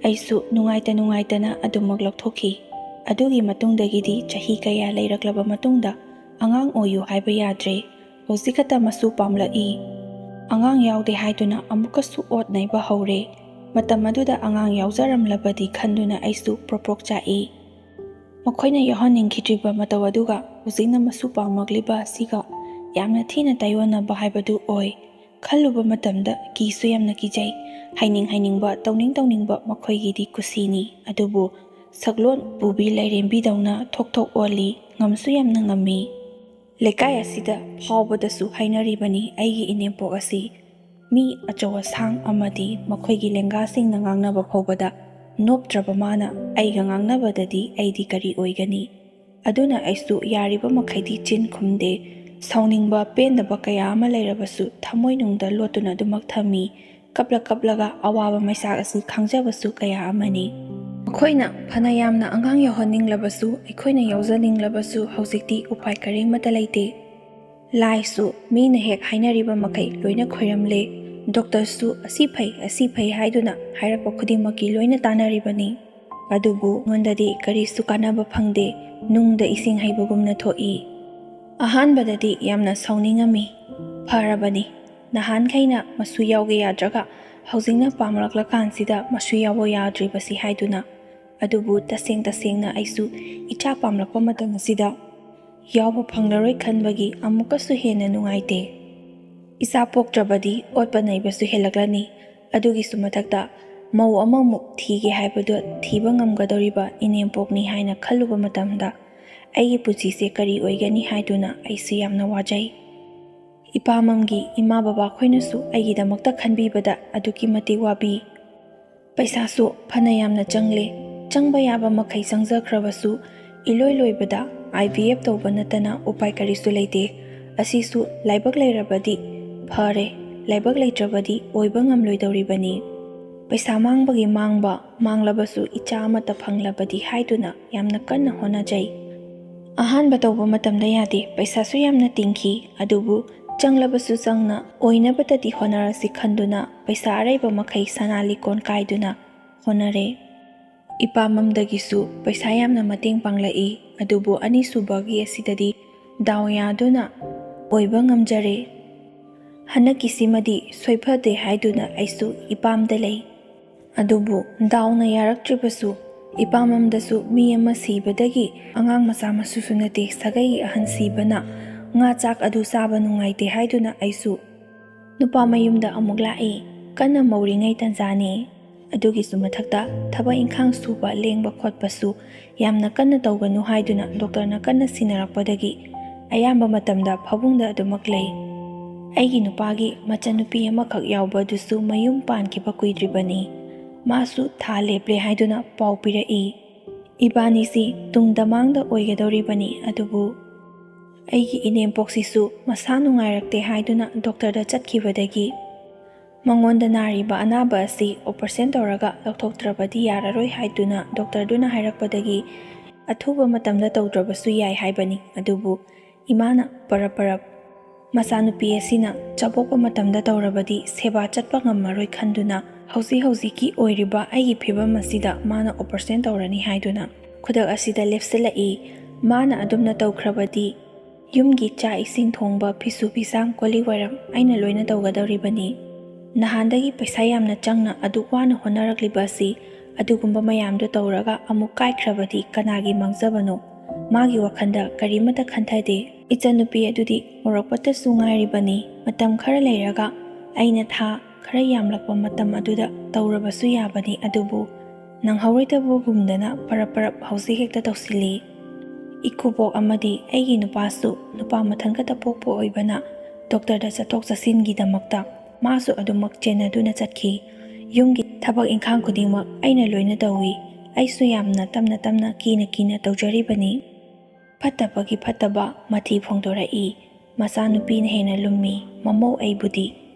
ꯑꯩꯁꯨ ꯅꯨꯡꯉꯥꯏꯇ ꯅꯨꯡꯉꯥꯏꯇꯅ ꯑꯗꯨꯃꯛ ꯂꯧꯊꯣꯛꯈꯤ꯫ ꯑꯗꯨꯒꯤ ꯃꯇꯨꯡꯗꯒꯤꯗꯤ ꯆꯍꯤ ꯀꯌꯥ ꯂꯩꯔꯛꯂꯕ ꯃꯇꯨꯡꯗ ꯑꯉꯥꯡ ꯑꯣꯏꯌꯨ ꯍꯥꯏꯕ ꯌꯥꯗ꯭ꯔꯦ꯫ ꯍꯧꯖꯤꯛ ꯈꯛꯇ ꯃꯁꯨ ꯄꯥꯝꯂꯛꯏ꯫ ꯑꯉꯥꯡ ꯌꯥꯎꯗꯦ ꯍꯥꯏꯗꯨꯅ ꯑꯃꯨꯛꯀꯁꯨ ꯑꯣꯠ ꯅꯩꯕ ꯍꯧꯔꯦ꯫ ꯃꯇꯝ ꯑꯗꯨꯗ ꯑꯉꯥꯡ ꯌꯥꯎꯖꯔꯝꯂꯕꯗꯤ ꯈꯟꯗꯨꯅ ꯑꯩꯁꯨ ꯄ꯭ꯔꯣꯛ ꯄ꯭ꯔꯣꯛ ꯆꯥꯛꯏ꯫ ꯃꯈꯣꯏꯅ ꯌꯥꯎꯍꯟꯅꯤꯡꯈꯤꯗ꯭ꯔꯤꯕ ꯃꯇꯧ ꯑꯗꯨꯒ ꯍꯧꯖꯤꯛꯅ ꯃꯁꯨ ꯄꯥꯝꯂꯛꯂꯤꯕ ꯑꯁꯤꯒ ꯌꯥꯝꯅ ꯊꯤꯅ ꯇꯥꯏꯑꯣꯟꯅꯕ ꯍꯥꯏꯕꯗꯨ ꯑꯣꯏ꯫ ꯈꯜꯂꯨꯕ ꯃꯇꯝꯗ ꯀꯤꯁꯨ ꯌꯥꯝꯅ ꯀꯤꯖꯩ꯫ ꯍꯥꯏꯅꯤꯡ ꯍꯥꯏꯅꯤꯡꯕ, ꯇꯧꯅꯤꯡ ꯇꯧꯅꯤꯡꯕ ꯃꯈꯣꯏꯒꯤꯗꯤ ꯀꯨꯁꯤꯅꯤ꯫ ꯑꯗꯨꯕꯨ ꯁꯛꯂꯣꯟ ꯄꯨꯕꯤ ꯂꯥꯏꯔꯦꯝꯕꯤꯗꯧꯅ ꯊꯣꯛ ꯊꯣꯛ ꯑꯣꯜꯂꯤ, ꯉꯝꯁꯨ ꯌꯥꯝꯅ ꯉꯝꯃꯤ꯫ ꯂꯩꯀꯥꯏ ꯑꯁꯤꯗ ꯐꯥꯎꯕꯗꯁꯨ ꯍꯥꯏꯅꯔꯤꯕꯅꯤ ꯑꯩꯒꯤ ꯏꯅꯦꯝꯄꯣꯛ ꯑꯁꯤ ꯃꯤ ꯑꯆꯧ ꯑꯁꯥꯡ ꯑꯃꯗꯤ ꯃꯈꯣꯏꯒꯤ ꯂꯦꯡꯒꯥꯁꯤꯡꯅ ꯉꯥꯡꯅꯕ ꯐꯥꯎꯕꯗ ꯅꯣꯞꯇ꯭ꯔꯕ ꯃꯥꯅ ꯑꯩꯒ ꯉꯥꯡꯅꯕꯗꯗꯤ ꯑꯩꯗꯤ ꯀꯔꯤ ꯑꯣꯏꯒꯅꯤ? ꯑꯗꯨꯅ ꯑꯩꯁꯨ ꯌꯥꯔꯤꯕ ꯃꯈꯩꯗꯤ ꯆꯤꯟ ꯈꯨꯝꯗꯦ꯫ ꯁꯥꯎꯅꯤꯡꯕ, ꯄꯦꯟꯗꯕ ꯀꯌꯥ ꯑꯃ ꯂꯩꯔꯕꯁꯨ ꯊꯃꯣꯏꯅꯨꯡꯗ ꯂꯣꯠꯇꯨꯅ ꯑꯗꯨꯃꯛ ꯊꯝꯃꯤ꯫ ꯀꯞꯂ ꯀꯞꯂꯒ ꯑꯋꯥꯕ ꯃꯩꯁꯥꯛ ꯑꯁꯤ ꯈꯥꯡꯖꯕꯁꯨ ꯀꯌꯥ ꯑꯃꯅꯤ꯫ ꯃꯈꯣꯏꯅ ꯐꯅ ꯌꯥꯝꯅ ꯑꯉꯥꯡ ꯌꯥꯎꯍꯟꯅꯤꯡꯂꯕꯁꯨ, ꯑꯩꯈꯣꯏꯅ ꯌꯥꯎꯖꯅꯤꯡꯂꯕꯁꯨ ꯍꯧꯖꯤꯛꯇꯤ ꯎꯄꯥꯏ ꯀꯔꯤꯃꯠꯇ ꯂꯩꯇꯦ꯫ ꯂꯥꯏꯁꯨ ꯃꯤꯅ ꯍꯦꯛ ꯍꯥꯏꯅꯔꯤꯕ ꯃꯈꯩ ꯂꯣꯏꯅ ꯈꯣꯏꯔꯝꯂꯦ꯫ ꯗꯣꯛꯇꯔꯁꯨ ꯑꯁꯤ ꯐꯩ, ꯑꯁꯤ ꯐꯩ ꯍꯥꯏꯗꯨꯅ ꯍꯥꯏꯔꯛꯄ ꯈꯨꯗꯤꯡꯃꯛꯀꯤ ꯂꯣꯏꯅ ꯇꯥꯅꯔꯤꯕꯅꯤ꯫ ꯑꯗꯨꯕꯨ ꯑꯩꯉꯣꯟꯗꯗꯤ ꯀꯔꯤꯁꯨ ꯀꯥꯟꯅꯕ ꯐꯪꯗꯦ꯫ ꯅꯨꯡꯗ ꯏꯁꯤꯡ ꯍꯩꯕꯒꯨꯝꯅ ꯊꯣꯛꯏ꯫ ꯑꯍꯥꯟꯕꯗꯗꯤ ꯌꯥꯝꯅ ꯁꯥꯎꯅꯤꯡꯉꯝꯃꯤ꯫ ꯐꯔꯕꯅꯤ, ꯅꯍꯥꯟꯈꯩꯅ ꯃꯁꯨ ꯌꯥꯎꯒꯦ ꯌꯥꯗ꯭ꯔꯒ ꯍꯧꯖꯤꯛꯅ ꯄꯥꯝꯂꯛꯂꯀꯥꯟꯁꯤꯗ ꯃꯁꯨ ꯌꯥꯎꯕ ꯌꯥꯗ꯭ꯔꯤꯕꯁꯤ ꯍꯥꯏꯗꯨꯅ꯫ ꯑꯗꯨꯕꯨ ꯇꯁꯦꯡ ꯇꯁꯦꯡꯅ ꯑꯩꯁꯨ ꯏꯆꯥ ꯄꯥꯝꯂꯛꯄ ꯃꯇꯝ ꯑꯁꯤꯗ ꯌꯥꯎꯕ ꯐꯪꯂꯔꯣꯏ ꯈꯟꯕꯒꯤ ꯑꯃꯨꯛꯀꯁꯨ ꯍꯦꯟꯅ ꯅꯨꯡꯉꯥꯏꯇꯦ꯫ ꯏꯆꯥ ꯄꯣꯛꯇ꯭ꯔꯕꯗꯤ ꯑꯣꯠꯄ ꯅꯩꯕꯁꯨ ꯍꯦꯜꯂꯛꯂꯅꯤ꯫ ꯑꯗꯨꯒꯤꯁꯨ ꯃꯊꯛꯇ ꯃꯧ ꯑꯃꯃꯨꯛ ꯊꯤꯒꯦ ꯍꯥꯏꯕꯗꯨ ꯊꯤꯕ ꯉꯝꯒꯗꯧꯔꯤꯕ ꯏꯅꯦꯝꯄꯣꯛꯅꯤ ꯍꯥꯏꯅ ꯈꯜꯂꯨꯕ ꯃꯇꯝꯗ ꯑꯩꯒꯤ ꯄꯨꯟꯁꯤꯁꯦ ꯀꯔꯤ ꯑꯣꯏꯒꯅꯤ ꯍꯥꯏꯗꯨꯅ ꯑꯩꯁꯨ ꯌꯥꯝꯅ ꯋꯥꯖꯩ꯫ ꯏꯄꯥꯃꯝꯒꯤ ꯏꯃꯥ ꯕꯕꯥꯈꯣꯏꯅꯁꯨ ꯑꯩꯒꯤꯗꯃꯛꯇ ꯈꯟꯕꯤꯕꯗ ꯑꯗꯨꯛꯀꯤ ꯃꯇꯤꯛ ꯋꯥꯕꯤ꯫ ꯄꯩꯁꯥꯁꯨ ꯐꯅ ꯌꯥꯝꯅ ꯆꯪꯂꯦ꯫ ꯆꯪꯕ ꯌꯥꯕ ꯃꯈꯩ ꯆꯪꯖꯈ꯭ꯔꯕꯁꯨ ꯏꯂꯣꯏ ꯂꯣꯏꯕꯗ IVF ꯇꯧꯕ ꯅꯠꯇꯅ ꯎꯄꯥꯏ ꯀꯔꯤꯁꯨ ꯂꯩꯇꯦ꯫ ꯑꯁꯤꯁꯨ ꯂꯥꯏꯕꯛ ꯂꯩꯔꯕꯗꯤ ꯐꯔꯦ, ꯂꯥꯏꯕꯛ ꯂꯩꯇ꯭ꯔꯕꯗꯤ ꯑꯣꯏꯕ ꯉꯝꯂꯣꯏꯗꯧꯔꯤꯕꯅꯤ꯫ ꯄꯩꯁꯥ ꯃꯥꯡꯕꯒꯤ ꯃꯥꯡꯕ, ꯃꯥꯡꯂꯕꯁꯨ ꯏꯆꯥ ꯑꯃꯠꯇ ꯐꯪꯂꯕꯗꯤ ꯍꯥꯏꯗꯨꯅ ꯌꯥꯝꯅ ꯀꯟꯅ ꯍꯣꯠꯅꯖꯩ꯫ ꯑꯍꯥꯟꯕ ꯇꯧꯕ ꯃꯇꯝꯗ ꯌꯥꯗꯦ, ꯄꯩꯁꯥꯁꯨ ꯌꯥꯝꯅ ꯇꯤꯡꯈꯤ꯫ ꯑꯗꯨꯕꯨ ꯆꯪꯂꯕꯁꯨ ꯆꯪꯅ ꯑꯣꯏꯅꯕꯇꯗꯤ ꯍꯣꯠꯅꯔꯁꯤ ꯈꯟꯗꯨꯅ ꯄꯩꯁꯥ ꯑꯔꯩꯕ ꯃꯈꯩ ꯁꯅꯥ ꯂꯤꯛꯀꯣꯟ ꯀꯥꯏꯗꯨꯅ ꯍꯣꯠꯅꯔꯦ꯫ ꯏꯄꯥꯃꯝꯗꯒꯤꯁꯨ ꯄꯩꯁꯥ ꯌꯥꯝꯅ ꯃꯇꯦꯡ ꯄꯥꯡꯂꯛꯏ꯫ ꯑꯗꯨꯕꯨ ꯑꯅꯤꯁꯨꯕꯒꯤ ꯑꯁꯤꯗꯗꯤ ꯗꯥꯎ ꯌꯥꯗꯨꯅ ꯑꯣꯏꯕ ꯉꯝꯖꯔꯦ꯫ ꯍꯟꯗꯛꯀꯤꯁꯤꯃꯗꯤ ꯁꯣꯏꯐꯗꯦ ꯍꯥꯏꯗꯨꯅ ꯑꯩꯁꯨ ꯏꯄꯥꯝꯗ ꯂꯩ꯫ ꯑꯗꯨꯕꯨ ꯗꯥꯎꯅ ꯌꯥꯔꯛꯇ꯭ꯔꯤꯕꯁꯨ, ꯏꯄꯥꯃꯝꯗꯁꯨ ꯃꯤ ꯑꯃ ꯁꯤꯕꯗꯒꯤ ꯑꯉꯥꯡ ꯃꯆꯥ ꯃꯁꯨꯁꯨ ꯅꯠꯇꯦ, ꯁꯥꯒꯩꯒꯤ ꯑꯍꯟ ꯁꯤꯕꯅ ꯉꯥ ꯆꯥꯛ ꯑꯗꯨ ꯆꯥꯕ ꯅꯨꯡꯉꯥꯏꯇꯦ ꯍꯥꯏꯗꯨꯅ ꯑꯩꯁꯨ ꯅꯨꯄꯥ ꯃꯌꯨꯝꯗ ꯑꯃꯨꯛ ꯂꯥꯛꯏ꯫ ꯀꯟꯅ ꯃꯧꯔꯤꯉꯩ ꯇꯟꯖꯥꯅꯤ꯫ ꯑꯗꯨꯒꯤꯁꯨ ꯃꯊꯛꯇ ꯊꯕꯛ ꯏꯪꯈꯥꯡ ꯁꯨꯕ ꯂꯦꯡꯕ ꯈꯣꯠꯄꯁꯨ ꯌꯥꯝꯅ ꯀꯟꯅ ꯇꯧꯒꯅꯨ ꯍꯥꯏꯗꯨꯅ ꯗꯣꯛꯇꯔꯅ ꯀꯟꯅ ꯁꯤꯟꯅꯔꯛꯄꯗꯒꯤ ꯑꯌꯥꯝꯕ ꯃꯇꯝꯗ ꯐꯃꯨꯡꯗ ꯑꯗꯨꯃꯛ ꯂꯩ꯫ ꯑꯩꯒꯤ ꯅꯨꯄꯥꯒꯤ ꯃꯆꯟꯅꯨꯄꯤ ꯑꯃꯈꯛ ꯌꯥꯎꯕ ꯑꯗꯨꯁꯨ ꯃꯌꯨꯝ ꯄꯥꯟꯈꯤꯕ ꯀꯨꯏꯗ꯭ꯔꯤꯕꯅꯤ꯫ ꯃꯥꯁꯨ ꯊꯥ ꯂꯦꯞꯂꯦ ꯍꯥꯏꯗꯨꯅ ꯄꯥꯎ ꯄꯤꯔꯛꯏ꯫ ꯏꯕꯥꯅꯤꯁꯤ ꯇꯨꯡꯗ ꯃꯥꯡꯗ ꯑꯣꯏꯒꯗꯧꯔꯤꯕꯅꯤ, ꯑꯗꯨꯕꯨ ꯑꯩꯒꯤ ꯏꯅꯦꯝꯄꯣꯛꯁꯤꯁꯨ ꯃꯁꯥ ꯅꯨꯡꯉꯥꯏꯔꯛꯇꯦ ꯍꯥꯏꯗꯨꯅ ꯗꯣꯛꯇꯔꯗ ꯆꯠꯈꯤꯕꯗꯒꯤ ꯃꯉꯣꯟꯗ ꯅꯥꯔꯤꯕ ꯑꯅꯥꯕ ꯑꯁꯤ ꯑꯣꯄꯔꯦꯁꯟ ꯇꯧꯔꯒ ꯂꯧꯊꯣꯛꯇ꯭ꯔꯕꯗꯤ ꯌꯥꯔꯔꯣꯏ ꯍꯥꯏꯗꯨꯅ ꯗꯣꯛꯇꯔꯗꯨꯅ ꯍꯥꯏꯔꯛꯄꯗꯒꯤ ꯑꯊꯨꯕ ꯃꯇꯝꯗ ꯇꯧꯗ꯭ꯔꯕꯁꯨ ꯌꯥꯏ ꯍꯥꯏꯕꯅꯤ꯫ ꯑꯗꯨꯕꯨ ꯏꯃꯥꯅ ꯄꯔꯞ ꯄꯔꯞ ꯃꯆꯥꯅꯨꯄꯤ ꯑꯁꯤꯅ ꯆꯥꯄꯣꯛꯄ ꯃꯇꯝꯗ ꯇꯧꯔꯕꯗꯤ ꯁꯦꯕꯥ ꯆꯠꯄ ꯉꯝꯃꯔꯣꯏ ꯈꯟꯗꯨꯅ ꯍꯧꯖꯤꯛ ꯍꯧꯖꯤꯛꯀꯤ ꯑꯣꯏꯔꯤꯕ ꯑꯩꯒꯤ ꯐꯤꯕꯝ ꯑꯁꯤꯗ ꯃꯥꯅ ꯑꯣꯄꯔꯦꯁꯟ ꯇꯧꯔꯅꯤ ꯍꯥꯏꯗꯨꯅ ꯈꯨꯗꯛ ꯑꯁꯤꯗ ꯂꯦꯞꯁꯤꯜꯂꯛꯏ꯫ ꯃꯥꯅ ꯑꯗꯨꯝꯅ ꯇꯧꯈ꯭ꯔꯕꯗꯤ ꯌꯨꯝꯒꯤ ꯆꯥꯛ ꯏꯁꯤꯡ ꯊꯣꯡꯕ, ꯐꯤꯁꯨ ꯐꯤꯁꯥꯝ, ꯀꯣꯜꯂꯤꯛ ꯋꯥꯏꯔꯝ ꯑꯩꯅ ꯂꯣꯏꯅ ꯇꯧꯒꯗꯧꯔꯤꯕꯅꯤ꯫ ꯅꯍꯥꯟꯗꯒꯤ ꯄꯩꯁꯥ ꯌꯥꯝꯅ ꯆꯪꯅ ꯑꯗꯨꯛ ꯋꯥꯅ ꯍꯣꯠꯅꯔꯛꯂꯤꯕ ꯑꯁꯤ ꯑꯗꯨꯒꯨꯝꯕ ꯃꯌꯥꯝꯗꯨ ꯇꯧꯔꯒ ꯑꯃꯨꯛ ꯀꯥꯏꯈ꯭ꯔꯕꯗꯤ ꯀꯅꯥꯒꯤ ꯃꯥꯡꯖꯕꯅꯣ? ꯃꯥꯒꯤ ꯋꯥꯈꯜꯗ ꯀꯔꯤꯃꯠꯇ ꯈꯟꯊꯗꯦ꯫ ꯏꯆꯟꯅꯨꯄꯤ ꯑꯗꯨꯗꯤ ꯍꯧꯔꯛꯄꯇꯁꯨ ꯉꯥꯏꯔꯤꯕꯅꯤ꯫ ꯃꯇꯝ ꯈꯔ ꯂꯩꯔꯒ ꯑꯩꯅ ꯊꯥ ꯈꯔ ꯌꯥꯝꯂꯛꯄ ꯃꯇꯝ ꯑꯗꯨꯗ ꯇꯧꯔꯕꯁꯨ ꯌꯥꯕꯅꯤ, ꯑꯗꯨꯕꯨ ꯅꯪꯍꯧꯔꯣꯏꯗꯕꯒꯨꯝꯗꯅ ꯄꯔꯞ ꯄꯔꯞ ꯍꯧꯖꯤꯛ ꯍꯦꯛꯇ ꯇꯧꯁꯤꯜꯂꯤ꯫ ꯏꯀꯨꯕꯣꯛ ꯑꯃꯗꯤ ꯑꯩꯒꯤ ꯅꯨꯄꯥꯁꯨ ꯅꯨꯄꯥ ꯃꯊꯟꯈꯛꯇ ꯄꯣꯛꯄ ꯑꯣꯏꯕꯅ ꯗꯣꯛꯇꯔꯗ ꯆꯠꯊꯣꯛ ꯆꯠꯁꯤꯟꯒꯤꯗꯃꯛꯇ ꯃꯥꯁꯨ ꯑꯗꯨꯃꯛ ꯆꯦꯟꯅꯗꯨꯅ ꯆꯠꯈꯤ꯫ ꯌꯨꯝꯒꯤ ꯊꯕꯛ ꯏꯪꯈꯥꯡ ꯈꯨꯗꯤꯡꯃꯛ ꯑꯩꯅ ꯂꯣꯏꯅ ꯇꯧꯏ꯫ ꯑꯩꯁꯨ ꯌꯥꯝꯅ ꯇꯞꯅ ꯇꯞꯅ ꯀꯤꯅ ꯀꯤꯅ ꯇꯧꯖꯔꯤꯕꯅꯤ꯫ ꯐꯠꯇꯕꯒꯤ ꯐꯠꯇꯕ ꯃꯊꯤ ꯐꯣꯡꯗꯣꯔꯛꯏ꯫ ꯃꯆꯥꯅꯨꯄꯤꯅ ꯍꯦꯟꯅ ꯂꯨꯝꯃꯤ꯫ ꯃꯃꯧ ꯑꯩꯕꯨꯗꯤ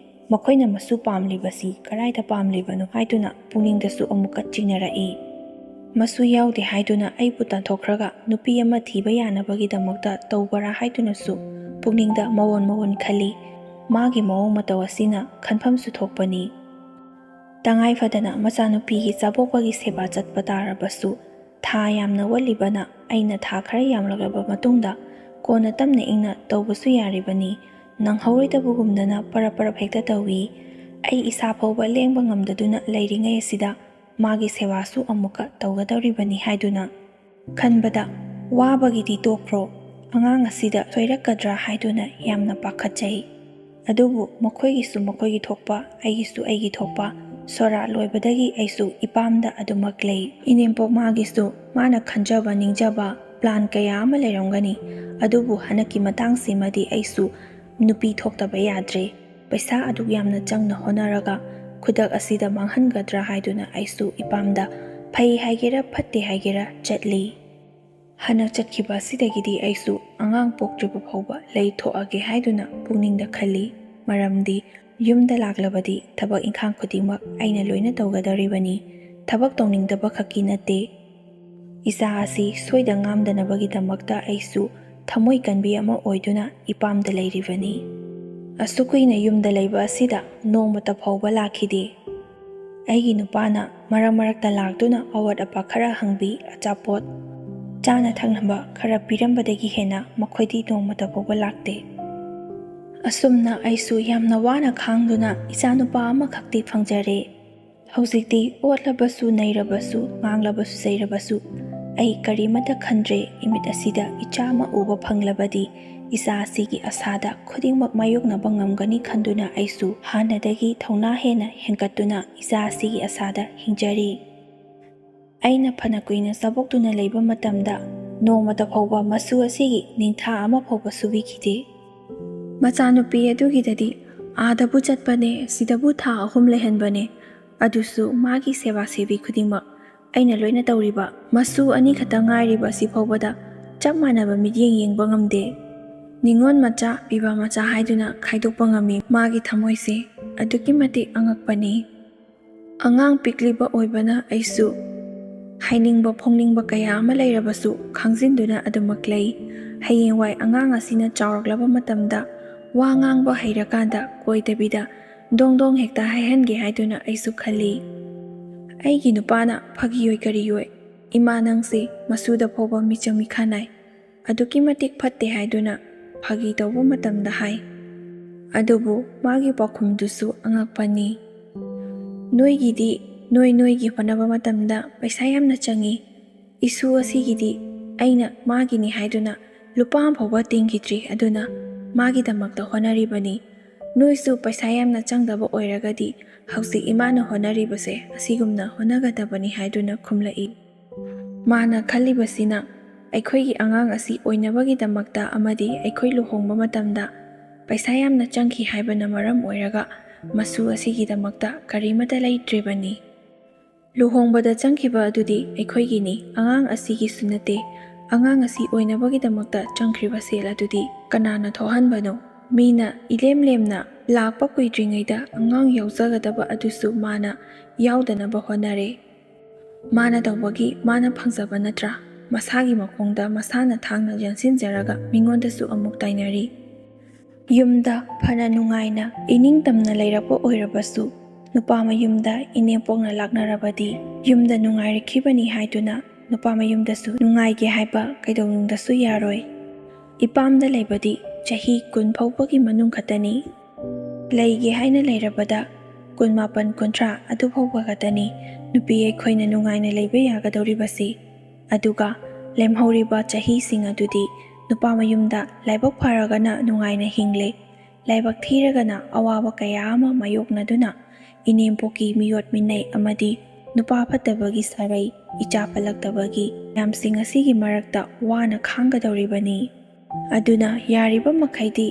ꯃꯈꯣꯏꯅ ꯃꯁꯨ ꯄꯥꯝꯂꯤꯕꯁꯤ ꯀꯗꯥꯏꯗ ꯄꯥꯝꯂꯤꯕꯅꯣ ꯍꯥꯏꯗꯨꯅ ꯄꯨꯛꯅꯤꯡꯗꯁꯨ ꯑꯃꯨꯛꯀ ꯆꯤꯡꯅꯔꯛꯏ꯫ ꯃꯁꯨ ꯌꯥꯎꯗꯦ ꯍꯥꯏꯗꯨꯅ ꯑꯩꯕꯨ ꯇꯥꯟꯊꯣꯛꯈ꯭ꯔꯒ ꯅꯨꯄꯤ ꯑꯃ ꯊꯤꯕ ꯌꯥꯅꯕꯒꯤꯗꯃꯛꯇ ꯇꯧꯕꯔꯥ ꯍꯥꯏꯗꯨꯅꯁꯨ ꯄꯨꯛꯅꯤꯡꯗ ꯃꯑꯣꯟ ꯃꯑꯣꯟ ꯈꯜꯂꯤ꯫ ꯃꯥꯒꯤ ꯃꯑꯣꯡ ꯃꯇꯧ ꯑꯁꯤꯅ ꯈꯟꯐꯝꯁꯨ ꯊꯣꯛꯄꯅꯤ꯫ ꯇꯉꯥꯏ ꯐꯗꯅ ꯃꯆꯥꯅꯨꯄꯤꯒꯤ ꯆꯥꯕꯣꯛꯄꯒꯤ ꯁꯦꯕꯥ ꯆꯠꯄ ꯇꯥꯔꯕꯁꯨ ꯊꯥ ꯌꯥꯝꯅ ꯋꯥꯠꯂꯤꯕꯅ ꯑꯩꯅ ꯊꯥ ꯈꯔ ꯌꯥꯝꯂꯛꯂꯕ ꯃꯇꯨꯡꯗ ꯀꯣꯟꯅ ꯇꯞꯅ ꯏꯪꯅ ꯇꯧꯕꯁꯨ ꯌꯥꯔꯤꯕꯅꯤ꯫ ꯅꯪꯍꯧꯔꯣꯏꯗꯕꯒꯨꯝꯗꯅ ꯄꯔꯞ ꯄꯔꯞ ꯍꯦꯛꯇ ꯇꯧꯏ꯫ ꯑꯩ ꯏꯁꯥ ꯐꯥꯎꯕ ꯂꯦꯡꯕ ꯉꯝꯗꯗꯨꯅ ꯂꯩꯔꯤꯉꯩ ꯑꯁꯤꯗ ꯃꯥꯒꯤ ꯁꯦꯕꯥꯁꯨ ꯑꯃꯨꯛꯀ ꯇꯧꯒꯗꯧꯔꯤꯕꯅꯤ ꯍꯥꯏꯗꯨꯅ ꯈꯟꯕꯗ ꯋꯥꯕꯒꯤꯗꯤ ꯇꯣꯛꯈ꯭ꯔꯣ, ꯑꯉꯥꯡ ꯑꯁꯤꯗ ꯁꯣꯏꯔꯛꯀꯗ꯭ꯔꯥ ꯍꯥꯏꯗꯨꯅ ꯌꯥꯝꯅ ꯄꯥꯈꯠꯆꯩ꯫ ꯑꯗꯨꯕꯨ ꯃꯈꯣꯏꯒꯤꯁꯨ ꯃꯈꯣꯏꯒꯤ ꯊꯣꯛꯄ, ꯑꯩꯒꯤꯁꯨ ꯑꯩꯒꯤ ꯊꯣꯛꯄ꯫ ꯁꯣꯔꯥ ꯂꯣꯏꯕꯗꯒꯤ ꯑꯩꯁꯨ ꯏꯄꯥꯝꯗ ꯑꯗꯨꯃꯛ ꯂꯩ꯫ ꯏꯅꯦꯝꯄꯣꯛ ꯃꯥꯒꯤꯁꯨ ꯃꯥꯅ ꯈꯟꯖꯕ ꯅꯤꯡꯖꯕ plan ꯀꯌꯥ ꯑꯃ ꯂꯩꯔꯝꯒꯅꯤ꯫ ꯑꯗꯨꯕꯨ ꯍꯟꯗꯛꯀꯤ ꯃꯇꯥꯡꯁꯤꯃꯗꯤ ꯑꯩꯁꯨ ꯅꯨꯄꯤ ꯊꯣꯛꯇꯕ ꯌꯥꯗ꯭ꯔꯦ꯫ ꯄꯩꯁꯥ ꯑꯗꯨꯛ ꯌꯥꯝꯅ ꯆꯪꯅ ꯍꯣꯠꯅꯔꯒ ꯈꯨꯗꯛ ꯑꯁꯤꯗ ꯃꯥꯡꯍꯟꯒꯗ꯭ꯔꯥ ꯍꯥꯏꯗꯨꯅ ꯑꯩꯁꯨ ꯏꯄꯥꯝꯗ ꯐꯩ ꯍꯥꯏꯒꯦꯔꯥ ꯐꯠꯇꯦ ꯍꯥꯏꯒꯦꯔꯥ ꯆꯠꯂꯤ꯫ ꯍꯟꯗꯛ ꯆꯠꯈꯤꯕ ꯑꯁꯤꯗꯒꯤꯗꯤ ꯑꯩꯁꯨ ꯑꯉꯥꯡ ꯄꯣꯛꯇ꯭ꯔꯤꯕ ꯐꯥꯎꯕ ꯂꯩ ꯊꯣꯛꯑꯒꯦ ꯍꯥꯏꯗꯨꯅ ꯄꯨꯛꯅꯤꯡꯗ ꯈꯜꯂꯤ꯫ ꯃꯔꯝꯗꯤ ꯌꯨꯝꯗ ꯂꯥꯛꯂꯕꯗꯤ ꯊꯕꯛ ꯏꯪꯈꯥꯡ ꯈꯨꯗꯤꯡꯃꯛ ꯑꯩꯅ ꯂꯣꯏꯅ ꯇꯧꯒꯗꯧꯔꯤꯕꯅꯤ꯫ ꯊꯕꯛ ꯇꯧꯅꯤꯡꯗꯕ ꯈꯛꯀꯤ ꯅꯠꯇꯦ, ꯏꯆꯥ ꯑꯁꯤ ꯁꯣꯏꯗ ꯉꯥꯝꯗꯅꯕꯒꯤꯗꯃꯛꯇ ꯑꯩꯁꯨ ꯊꯃꯣꯏ ꯀꯟꯕꯤ ꯑꯃ ꯑꯣꯏꯗꯨꯅ ꯏꯄꯥꯝꯗ ꯂꯩꯔꯤꯕꯅꯤ꯫ ꯑꯁꯨꯛ ꯀꯨꯏꯅ ꯌꯨꯝꯗ ꯂꯩꯕ ꯑꯁꯤꯗ ꯅꯣꯡꯃꯇ ꯐꯥꯎꯕ ꯂꯥꯛꯈꯤꯗꯦ꯫ ꯑꯩꯒꯤ ꯅꯨꯄꯥꯅ ꯃꯔꯛ ꯃꯔꯛꯇ ꯂꯥꯛꯇꯨꯅ ꯑꯋꯥꯠ ꯑꯄꯥ ꯈꯔ ꯍꯪꯕꯤ, ꯑꯆꯥꯄꯣꯠ, ꯆꯥꯅ ꯊꯛꯅꯕ ꯈꯔ ꯄꯤꯔꯝꯕꯗꯒꯤ ꯍꯦꯟꯅ ꯃꯈꯣꯏꯗꯤ ꯅꯣꯡꯃꯇ ꯐꯥꯎꯕ ꯂꯥꯛꯇꯦ꯫ ꯑꯁꯨꯝꯅ ꯑꯩꯁꯨ ꯌꯥꯝꯅ ꯋꯥꯅ ꯈꯥꯡꯗꯨꯅ ꯏꯆꯥꯅꯨꯄꯥ ꯑꯃꯈꯛꯇꯤ ꯐꯪꯖꯔꯦ꯫ ꯍꯧꯖꯤꯛꯇꯤ ꯑꯣꯠꯂꯕꯁꯨ ꯅꯩꯔꯕꯁꯨ, ꯉꯥꯡꯂꯕꯁꯨ ꯆꯩꯔꯕꯁꯨ, ꯑꯩ ꯀꯔꯤꯃꯠꯇ ꯈꯟꯗ꯭ꯔꯦ꯫ ꯏꯃꯤꯠ ꯑꯁꯤꯗ ꯏꯆꯥ ꯑꯃ ꯎꯕ ꯐꯪꯂꯕꯗꯤ ꯏꯆꯥ ꯑꯁꯤꯒꯤ ꯑꯁꯥꯗ ꯈꯨꯗꯤꯡꯃꯛ ꯃꯥꯌꯣꯛꯅꯕ ꯉꯝꯒꯅꯤ ꯈꯟꯗꯨꯅ ꯑꯩꯁꯨ ꯍꯥꯟꯅꯗꯒꯤ ꯊꯧꯅꯥ ꯍꯦꯟꯅ ꯍꯦꯟꯒꯠꯇꯨꯅ ꯏꯆꯥ ꯑꯁꯤꯒꯤ ꯑꯁꯥꯗ ꯍꯤꯡꯖꯔꯤ꯫ ꯑꯩꯅ ꯐꯅ ꯀꯨꯏꯅ ꯆꯥꯕꯣꯛꯇꯨꯅ ꯂꯩꯕ ꯃꯇꯝꯗ ꯅꯣꯡꯃꯇ ꯐꯥꯎꯕ ꯃꯁꯨ ꯑꯁꯤꯒꯤ ꯅꯤꯡꯊꯥ ꯑꯃ ꯐꯥꯎꯕ ꯁꯨꯕꯤꯈꯤꯗꯦ꯫ ꯃꯆꯥꯅꯨꯄꯤ ꯑꯗꯨꯒꯤꯗꯗꯤ ꯑꯥꯗꯕꯨ ꯆꯠꯄꯅꯦ, ꯁꯤꯗꯕꯨ ꯊꯥ ꯑꯍꯨꯝ ꯂꯩꯍꯟꯕꯅꯦ, ꯑꯗꯨꯁꯨ ꯃꯥꯒꯤ ꯁꯦꯕꯥ ꯁꯦꯕꯤ ꯈꯨꯗꯤꯡꯃꯛ ꯑꯩꯅ ꯂꯣꯏꯅ ꯇꯧꯔꯤꯕ꯫ ꯃꯁꯨ ꯑꯅꯤꯈꯛꯇ ꯉꯥꯏꯔꯤꯕ ꯑꯁꯤ ꯐꯥꯎꯕꯗ ꯆꯞ ꯃꯥꯟꯅꯕ ꯃꯤꯠꯌꯦꯡ ꯌꯦꯡꯕ ꯉꯝꯗꯦ꯫ ꯅꯤꯉꯣꯜ ꯃꯆꯥ, ꯄꯤꯕ ꯃꯆꯥ ꯍꯥꯏꯗꯨꯅ ꯈꯥꯏꯗꯣꯛꯄ ꯉꯝꯃꯤ ꯃꯥꯒꯤ ꯊꯃꯣꯏꯁꯦ꯫ ꯑꯗꯨꯛꯀꯤ ꯃꯇꯤꯛ ꯑꯉꯛꯄꯅꯤ꯫ ꯑꯉꯥꯡ ꯄꯤꯛꯂꯤꯕ ꯑꯣꯏꯕꯅ ꯑꯩꯁꯨ ꯍꯥꯏꯅꯤꯡꯕ ꯐꯣꯡꯅꯤꯡꯕ ꯀꯌꯥ ꯑꯃ ꯂꯩꯔꯕꯁꯨ ꯈꯥꯡꯖꯤꯟꯗꯨꯅ ꯑꯗꯨꯃꯛ ꯂꯩ꯫ ꯍꯌꯦꯡꯋꯥꯏ ꯑꯉꯥꯡ ꯑꯁꯤꯅ ꯆꯥꯎꯔꯛꯂꯕ ꯃꯇꯝꯗ ꯋꯥ ꯉꯥꯡꯕ ꯍꯩꯔꯀꯥꯟꯗ ꯀꯣꯏꯗꯕꯤꯗ ꯗꯣꯡ ꯗꯣꯡ ꯍꯦꯛꯇ ꯍꯥꯏꯍꯟꯒꯦ ꯍꯥꯏꯗꯨꯅ ꯑꯩꯁꯨ ꯈꯜꯂꯤ꯫ ꯑꯩꯒꯤ ꯅꯨꯄꯥꯅ ꯐꯥꯒꯤꯑꯣꯏ ꯀꯔꯤꯑꯣꯏ, "ꯏꯃꯥ, ꯅꯪꯁꯦ ꯃꯁꯨꯗ ꯐꯥꯎꯕ ꯃꯤꯆꯪ ꯃꯤꯈꯥ ꯅꯥꯏ, ꯑꯗꯨꯛꯀꯤ ꯃꯇꯤꯛ ꯐꯠꯇꯦ" ꯍꯥꯏꯗꯨꯅ ꯐꯥꯒꯤ ꯇꯧꯕ ꯃꯇꯝꯗ ꯍꯥꯏ꯫ ꯑꯗꯨꯕꯨ ꯃꯥꯒꯤ ꯄꯥꯎꯈꯨꯝꯗꯨꯁꯨ ꯑꯉꯛꯄꯅꯤ꯫ "ꯅꯣꯏꯒꯤꯗꯤ ꯅꯣꯏ ꯅꯣꯏꯒꯤ ꯍꯣꯠꯅꯕ ꯃꯇꯝꯗ ꯄꯩꯁꯥ ꯌꯥꯝꯅ ꯆꯪꯏ꯫ ꯏꯁꯨ ꯑꯁꯤꯒꯤꯗꯤ ꯑꯩꯅ ꯃꯥꯒꯤꯅꯤ ꯍꯥꯏꯗꯨꯅ ꯂꯨꯄꯥ ꯑꯃ ꯐꯥꯎꯕ ꯇꯤꯡꯈꯤꯗ꯭ꯔꯤ, ꯑꯗꯨꯅ ꯃꯥꯒꯤꯗꯃꯛꯇ ꯍꯣꯠꯅꯔꯤꯕꯅꯤ꯫ ꯅꯣꯏꯁꯨ ꯄꯩꯁꯥ ꯌꯥꯝꯅ ꯆꯪꯗꯕ ꯑꯣꯏꯔꯒꯗꯤ ꯍꯧꯖꯤꯛ ꯏꯃꯥꯅ ꯍꯣꯠꯅꯔꯤꯕꯁꯦ ꯑꯁꯤꯒꯨꯝꯅ ꯍꯣꯠꯅꯒꯗꯕꯅꯤ ꯍꯥꯏꯗꯨꯅ ꯈꯨꯝꯂꯛꯏ꯫ ꯃꯥꯅ ꯈꯜꯂꯤꯕꯁꯤꯅ ꯑꯩꯈꯣꯏꯒꯤ ꯑꯉꯥꯡ ꯑꯁꯤ ꯑꯣꯏꯅꯕꯒꯤꯗꯃꯛꯇ ꯑꯃꯗꯤ ꯑꯩꯈꯣꯏ ꯂꯨꯍꯣꯡꯕ ꯃꯇꯝꯗ ꯄꯩꯁꯥ ꯌꯥꯝꯅ ꯆꯪꯈꯤ ꯍꯥꯏꯕꯅ ꯃꯔꯝ ꯑꯣꯏꯔꯒ ꯃꯁꯨ ꯑꯁꯤꯒꯤꯗꯃꯛꯇ ꯀꯔꯤꯃꯠꯇ ꯂꯩꯇ꯭ꯔꯤꯕꯅꯤ꯫ ꯂꯨꯍꯣꯡꯕꯗ ꯆꯪꯈꯤꯕ ꯑꯗꯨꯗꯤ ꯑꯩꯈꯣꯏꯒꯤꯅꯤ, ꯑꯉꯥꯡ ꯑꯁꯤꯒꯤꯁꯨ ꯅꯠꯇꯦ꯫ ꯑꯉꯥꯡ ꯑꯁꯤ ꯑꯣꯏꯅꯕꯒꯤꯗꯃꯛꯇ ꯆꯪꯈ꯭ꯔꯤꯕ ꯁꯦꯜ ꯑꯗꯨꯗꯤ ꯀꯅꯥꯅ ꯊꯣꯛꯍꯟꯕꯅꯣ? ꯃꯤꯅ ꯏꯂꯦꯝ ꯂꯦꯝꯅ ꯂꯥꯛꯄ ꯀꯨꯏꯗ꯭ꯔꯤꯉꯩꯗ ꯑꯉꯥꯡ ꯌꯥꯎꯖꯒꯗꯕ ꯑꯗꯨꯁꯨ ꯃꯥꯅ ꯌꯥꯎꯗꯅꯕ ꯍꯣꯠꯅꯔꯦ꯫ ꯃꯥꯅ ꯇꯧꯕꯒꯤ ꯃꯥꯅ ꯐꯪꯖꯕ ꯅꯠꯇ꯭ꯔꯥ? ꯃꯁꯥꯒꯤ ꯃꯈꯣꯡꯗ ꯃꯁꯥꯅ ꯊꯥꯡꯅ ꯌꯥꯟꯁꯤꯟꯖꯔꯒ ꯃꯤꯉꯣꯟꯗꯁꯨ ꯑꯃꯨꯛ ꯇꯥꯏꯅꯔꯤ꯫ ꯌꯨꯝꯗ ꯐꯅ ꯅꯨꯡꯉꯥꯏꯅ ꯏꯅꯤꯡꯇꯝꯅ ꯂꯩꯔꯛꯄ ꯑꯣꯏꯔꯕꯁꯨ, ꯅꯨꯄꯥ ꯃꯌꯨꯝꯗ ꯏꯅꯦꯝꯄꯣꯛꯅ ꯂꯥꯛꯅꯔꯕꯗꯤ ꯌꯨꯝꯗ ꯅꯨꯡꯉꯥꯏꯔꯛꯈꯤꯕꯅꯤ ꯍꯥꯏꯗꯨꯅ ꯅꯨꯄꯥ ꯃꯌꯨꯝꯗꯁꯨ ꯅꯨꯡꯉꯥꯏꯒꯦ ꯍꯥꯏꯕ ꯀꯩꯗꯧꯅꯨꯡꯗꯁꯨ ꯌꯥꯔꯣꯏ꯫ ꯏꯄꯥꯝꯗ ꯂꯩꯕꯗꯤ ꯆꯍꯤ ꯀꯨꯟ ꯐꯥꯎꯕꯒꯤ ꯃꯅꯨꯡ ꯈꯛꯇꯅꯤ꯫ ꯂꯩꯒꯦ ꯍꯥꯏꯅ ꯂꯩꯔꯕꯗ ꯀꯨꯟꯃꯥꯄꯟ ꯀꯨꯟꯊ꯭ꯔꯥ ꯑꯗꯨ ꯐꯥꯎꯕ ꯈꯛꯇꯅꯤ ꯅꯨꯄꯤ ꯑꯩꯈꯣꯏꯅ ꯅꯨꯡꯉꯥꯏꯅ ꯂꯩꯕ ꯌꯥꯒꯗꯧꯔꯤꯕꯁꯤ꯫ ꯑꯗꯨꯒ ꯂꯦꯝꯍꯧꯔꯤꯕ ꯆꯍꯤꯁꯤꯡ ꯑꯗꯨꯗꯤ ꯅꯨꯄꯥ ꯃꯌꯨꯝꯗ ꯂꯥꯏꯕꯛ ꯐꯔꯒꯅ ꯅꯨꯡꯉꯥꯏꯅ ꯍꯤꯡꯂꯦ, ꯂꯥꯏꯕꯛ ꯊꯤꯔꯒꯅ ꯑꯋꯥꯕ ꯀꯌꯥ ꯑꯃ ꯃꯥꯌꯣꯛꯅꯗꯨꯅ ꯏꯅꯦꯝꯄꯣꯛꯀꯤ ꯃꯤꯑꯣꯠ ꯃꯤꯅꯩ ꯑꯃꯗꯤ ꯅꯨꯄꯥ ꯐꯠꯇꯕꯒꯤ ꯁꯥꯔꯩ, ꯏꯆꯥ ꯐꯠꯂꯛꯇꯕꯒꯤ ꯃꯌꯥꯝꯁꯤꯡ ꯑꯁꯤꯒꯤ ꯃꯔꯛꯇ ꯋꯥꯅ ꯈꯥꯡꯒꯗꯧꯔꯤꯕꯅꯤ꯫ ꯑꯗꯨꯅ ꯌꯥꯔꯤꯕ ꯃꯈꯩꯗꯤ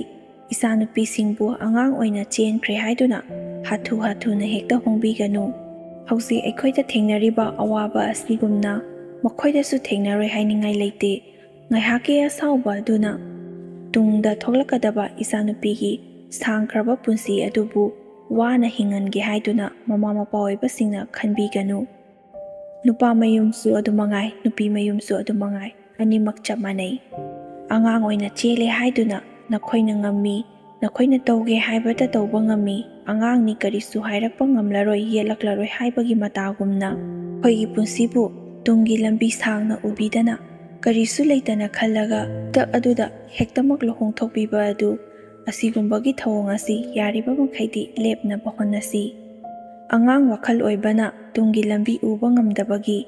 ꯏꯆꯥꯅꯨꯄꯤꯁꯤꯡꯕꯨ ꯑꯉꯥꯡ ꯑꯣꯏꯅ ꯆꯦꯟꯈ꯭ꯔꯦ ꯍꯥꯏꯗꯨꯅ ꯍꯥꯊꯨ ꯍꯥꯊꯨꯅ ꯍꯦꯛꯇ ꯍꯣꯡꯕꯤꯒꯅꯨ꯫ ꯍꯧꯖꯤꯛ ꯑꯩꯈꯣꯏꯗ ꯊꯦꯡꯅꯔꯤꯕ ꯑꯋꯥꯕ ꯑꯁꯤꯒꯨꯝꯅ ꯃꯈꯣꯏꯗꯁꯨ ꯊꯦꯡꯅꯔꯣꯏ ꯍꯥꯏꯅꯤꯡꯉꯥꯏ ꯂꯩꯇꯦ꯫ ꯉꯥꯏꯍꯥꯛꯀꯤ ꯑꯁꯥꯎꯕ ꯑꯗꯨꯅ ꯇꯨꯡꯗ ꯊꯣꯛꯂꯛꯀꯗꯕ ꯏꯆꯥꯅꯨꯄꯤꯒꯤ ꯁꯥꯡꯈ꯭ꯔꯕ ꯄꯨꯟꯁꯤ ꯑꯗꯨꯕꯨ ꯋꯥꯅ ꯍꯤꯡꯍꯟꯒꯦ ꯍꯥꯏꯗꯨꯅ ꯃꯃꯥ ꯃꯄꯥ ꯑꯣꯏꯕꯁꯤꯡꯅ ꯈꯟꯕꯤꯒꯅꯨ꯫ ꯅꯨꯄꯥ ꯃꯌꯨꯝꯁꯨ ꯑꯗꯨ ꯃꯉꯥꯏ, ꯅꯨꯄꯤ ꯃꯌꯨꯝꯁꯨ ꯑꯗꯨ ꯃꯉꯥꯏ, ꯑꯅꯤꯃꯛ ꯆꯞ ꯃꯥꯟꯅꯩ꯫ ꯑꯉꯥꯡ ꯑꯣꯏꯅ ꯆꯦꯜꯂꯦ ꯍꯥꯏꯗꯨꯅ ꯅꯈꯣꯏꯅ ꯉꯝꯃꯤ, ꯅꯈꯣꯏꯅ ꯇꯧꯒꯦ ꯍꯥꯏꯕꯇ ꯇꯧꯕ ꯉꯝꯃꯤ, ꯑꯉꯥꯡꯅꯤ ꯀꯔꯤꯁꯨ ꯍꯥꯏꯔꯛꯄ ꯉꯝꯂꯔꯣꯏ, ꯌꯦꯠꯂꯛꯂꯔꯣꯏ ꯍꯥꯏꯕꯒꯤ ꯃꯇꯥꯒꯨꯝꯅ ꯑꯩꯈꯣꯏꯒꯤ ꯄꯨꯟꯁꯤꯕꯨ ꯇꯨꯡꯒꯤ ꯂꯝꯕꯤ ꯁꯥꯡꯅ ꯎꯕꯤꯗꯅ ꯀꯔꯤꯁꯨ ꯂꯩꯇꯅ ꯈꯜꯂꯒ ꯈꯨꯗꯛ ꯑꯗꯨꯗ ꯍꯦꯛꯇꯃꯛ ꯂꯨꯍꯣꯡꯊꯣꯛꯄꯤꯕ ꯑꯗꯨ ꯑꯁꯤꯒꯨꯝꯕꯒꯤ ꯊꯧꯑꯣꯡ ꯑꯁꯤ ꯌꯥꯔꯤꯕ ꯃꯈꯩꯗꯤ ꯂꯦꯞꯅꯕ ꯍꯣꯠꯅꯁꯤ꯫ ꯑꯉꯥꯡ ꯋꯥꯈꯜ ꯑꯣꯏꯕꯅ ꯇꯨꯡꯒꯤ ꯂꯝꯕꯤ ꯎꯕ ꯉꯝꯗꯕꯒꯤ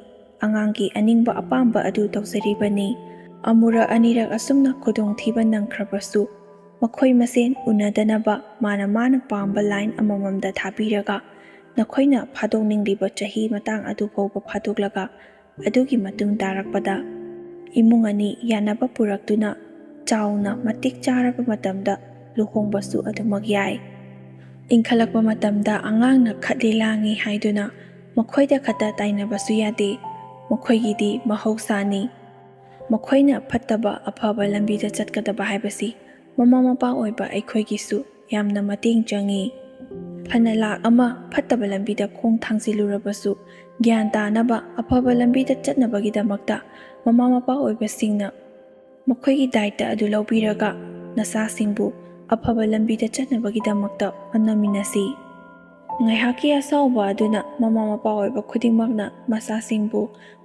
ꯑꯉꯥꯡꯒꯤ ꯑꯅꯤꯡꯕ ꯑꯄꯥꯝꯕ ꯑꯗꯨ ꯇꯧꯖꯔꯤꯕꯅꯤ꯫ ꯑꯃꯨꯔꯛ ꯑꯅꯤꯔꯛ ꯑꯁꯨꯝꯅ ꯈꯨꯗꯣꯡꯊꯤꯕ ꯅꯪꯈ꯭ꯔꯕꯁꯨ, ꯃꯈꯣꯏ ꯃꯁꯦꯟ ꯎꯅꯗꯅꯕ ꯃꯥꯅ ꯃꯥꯅ ꯄꯥꯝꯕ line ꯑꯃꯃꯝꯗ ꯊꯥꯕꯤꯔꯒ, ꯅꯈꯣꯏꯅ ꯐꯥꯗꯣꯛꯅꯤꯡꯂꯤꯕ ꯆꯍꯤ ꯃꯇꯥꯡ ꯑꯗꯨ ꯐꯥꯎꯕ ꯐꯥꯗꯣꯛꯂꯒ, ꯑꯗꯨꯒꯤ ꯃꯇꯨꯡ ꯇꯥꯔꯛꯄꯗ ꯏꯃꯨꯡ ꯑꯅꯤ ꯌꯥꯅꯕ ꯄꯨꯔꯛꯇꯨꯅ ꯆꯥꯎꯅ ꯃꯇꯤꯛ ꯆꯥꯔꯕ ꯃꯇꯝꯗ ꯂꯨꯍꯣꯡꯕꯁꯨ ꯑꯗꯨꯃꯛ ꯌꯥꯏ꯫ ꯏꯟꯈꯠꯂꯛꯄ ꯃꯇꯝꯗ ꯑꯉꯥꯡꯅ ꯈꯠꯂꯤ ꯂꯥꯡꯉꯤ ꯍꯥꯏꯗꯨꯅ ꯃꯈꯣꯏꯗ ꯈꯛꯇ ꯇꯥꯏꯅꯕꯁꯨ ꯌꯥꯗꯦ꯫ ꯃꯈꯣꯏꯒꯤꯗꯤ ꯃꯍꯧꯁꯥꯅꯤ꯫ ꯃꯈꯣꯏꯅ ꯐꯠꯇꯕ ꯑꯐꯕ ꯂꯝꯕꯤꯗ ꯆꯠꯀꯗꯕ ꯍꯥꯏꯕꯁꯤ ꯃꯃꯥ ꯃꯄꯥ ꯑꯣꯏꯕ ꯑꯩꯈꯣꯏꯒꯤꯁꯨ ꯌꯥꯝꯅ ꯃꯇꯦꯡ ꯆꯪꯏ꯫ ꯐꯅ ꯂꯥꯛ ꯑꯃ ꯐꯠꯇꯕ ꯂꯝꯕꯤꯗ ꯈꯣꯡ ꯊꯥꯡꯖꯤꯜꯂꯨꯔꯕꯁꯨ, ꯒ꯭ꯌꯥꯟ ꯇꯥꯅꯕ ꯑꯐꯕ ꯂꯝꯕꯤꯗ ꯆꯠꯅꯕꯒꯤꯗꯃꯛꯇ ꯃꯃꯥ ꯃꯄꯥ ꯑꯣꯏꯕꯁꯤꯡꯅ ꯃꯈꯣꯏꯒꯤ ꯗꯥꯏꯇ ꯑꯗꯨ ꯂꯧꯕꯤꯔꯒ ꯅꯆꯥꯁꯤꯡꯕꯨ ꯑꯐꯕ ꯂꯝꯕꯤꯗ ꯆꯠꯅꯕꯒꯤꯗꯃꯛꯇ ꯍꯣꯠꯅꯃꯤꯟꯅꯁꯤ꯫ ꯉꯥꯏꯍꯥꯛꯀꯤ ꯑꯁꯥꯎꯕ ꯑꯗꯨꯅ ꯃꯃꯥ ꯃꯄꯥ ꯑꯣꯏꯕ ꯈꯨꯗꯤꯡꯃꯛꯅ ꯃꯆꯥꯁꯤꯡꯕꯨ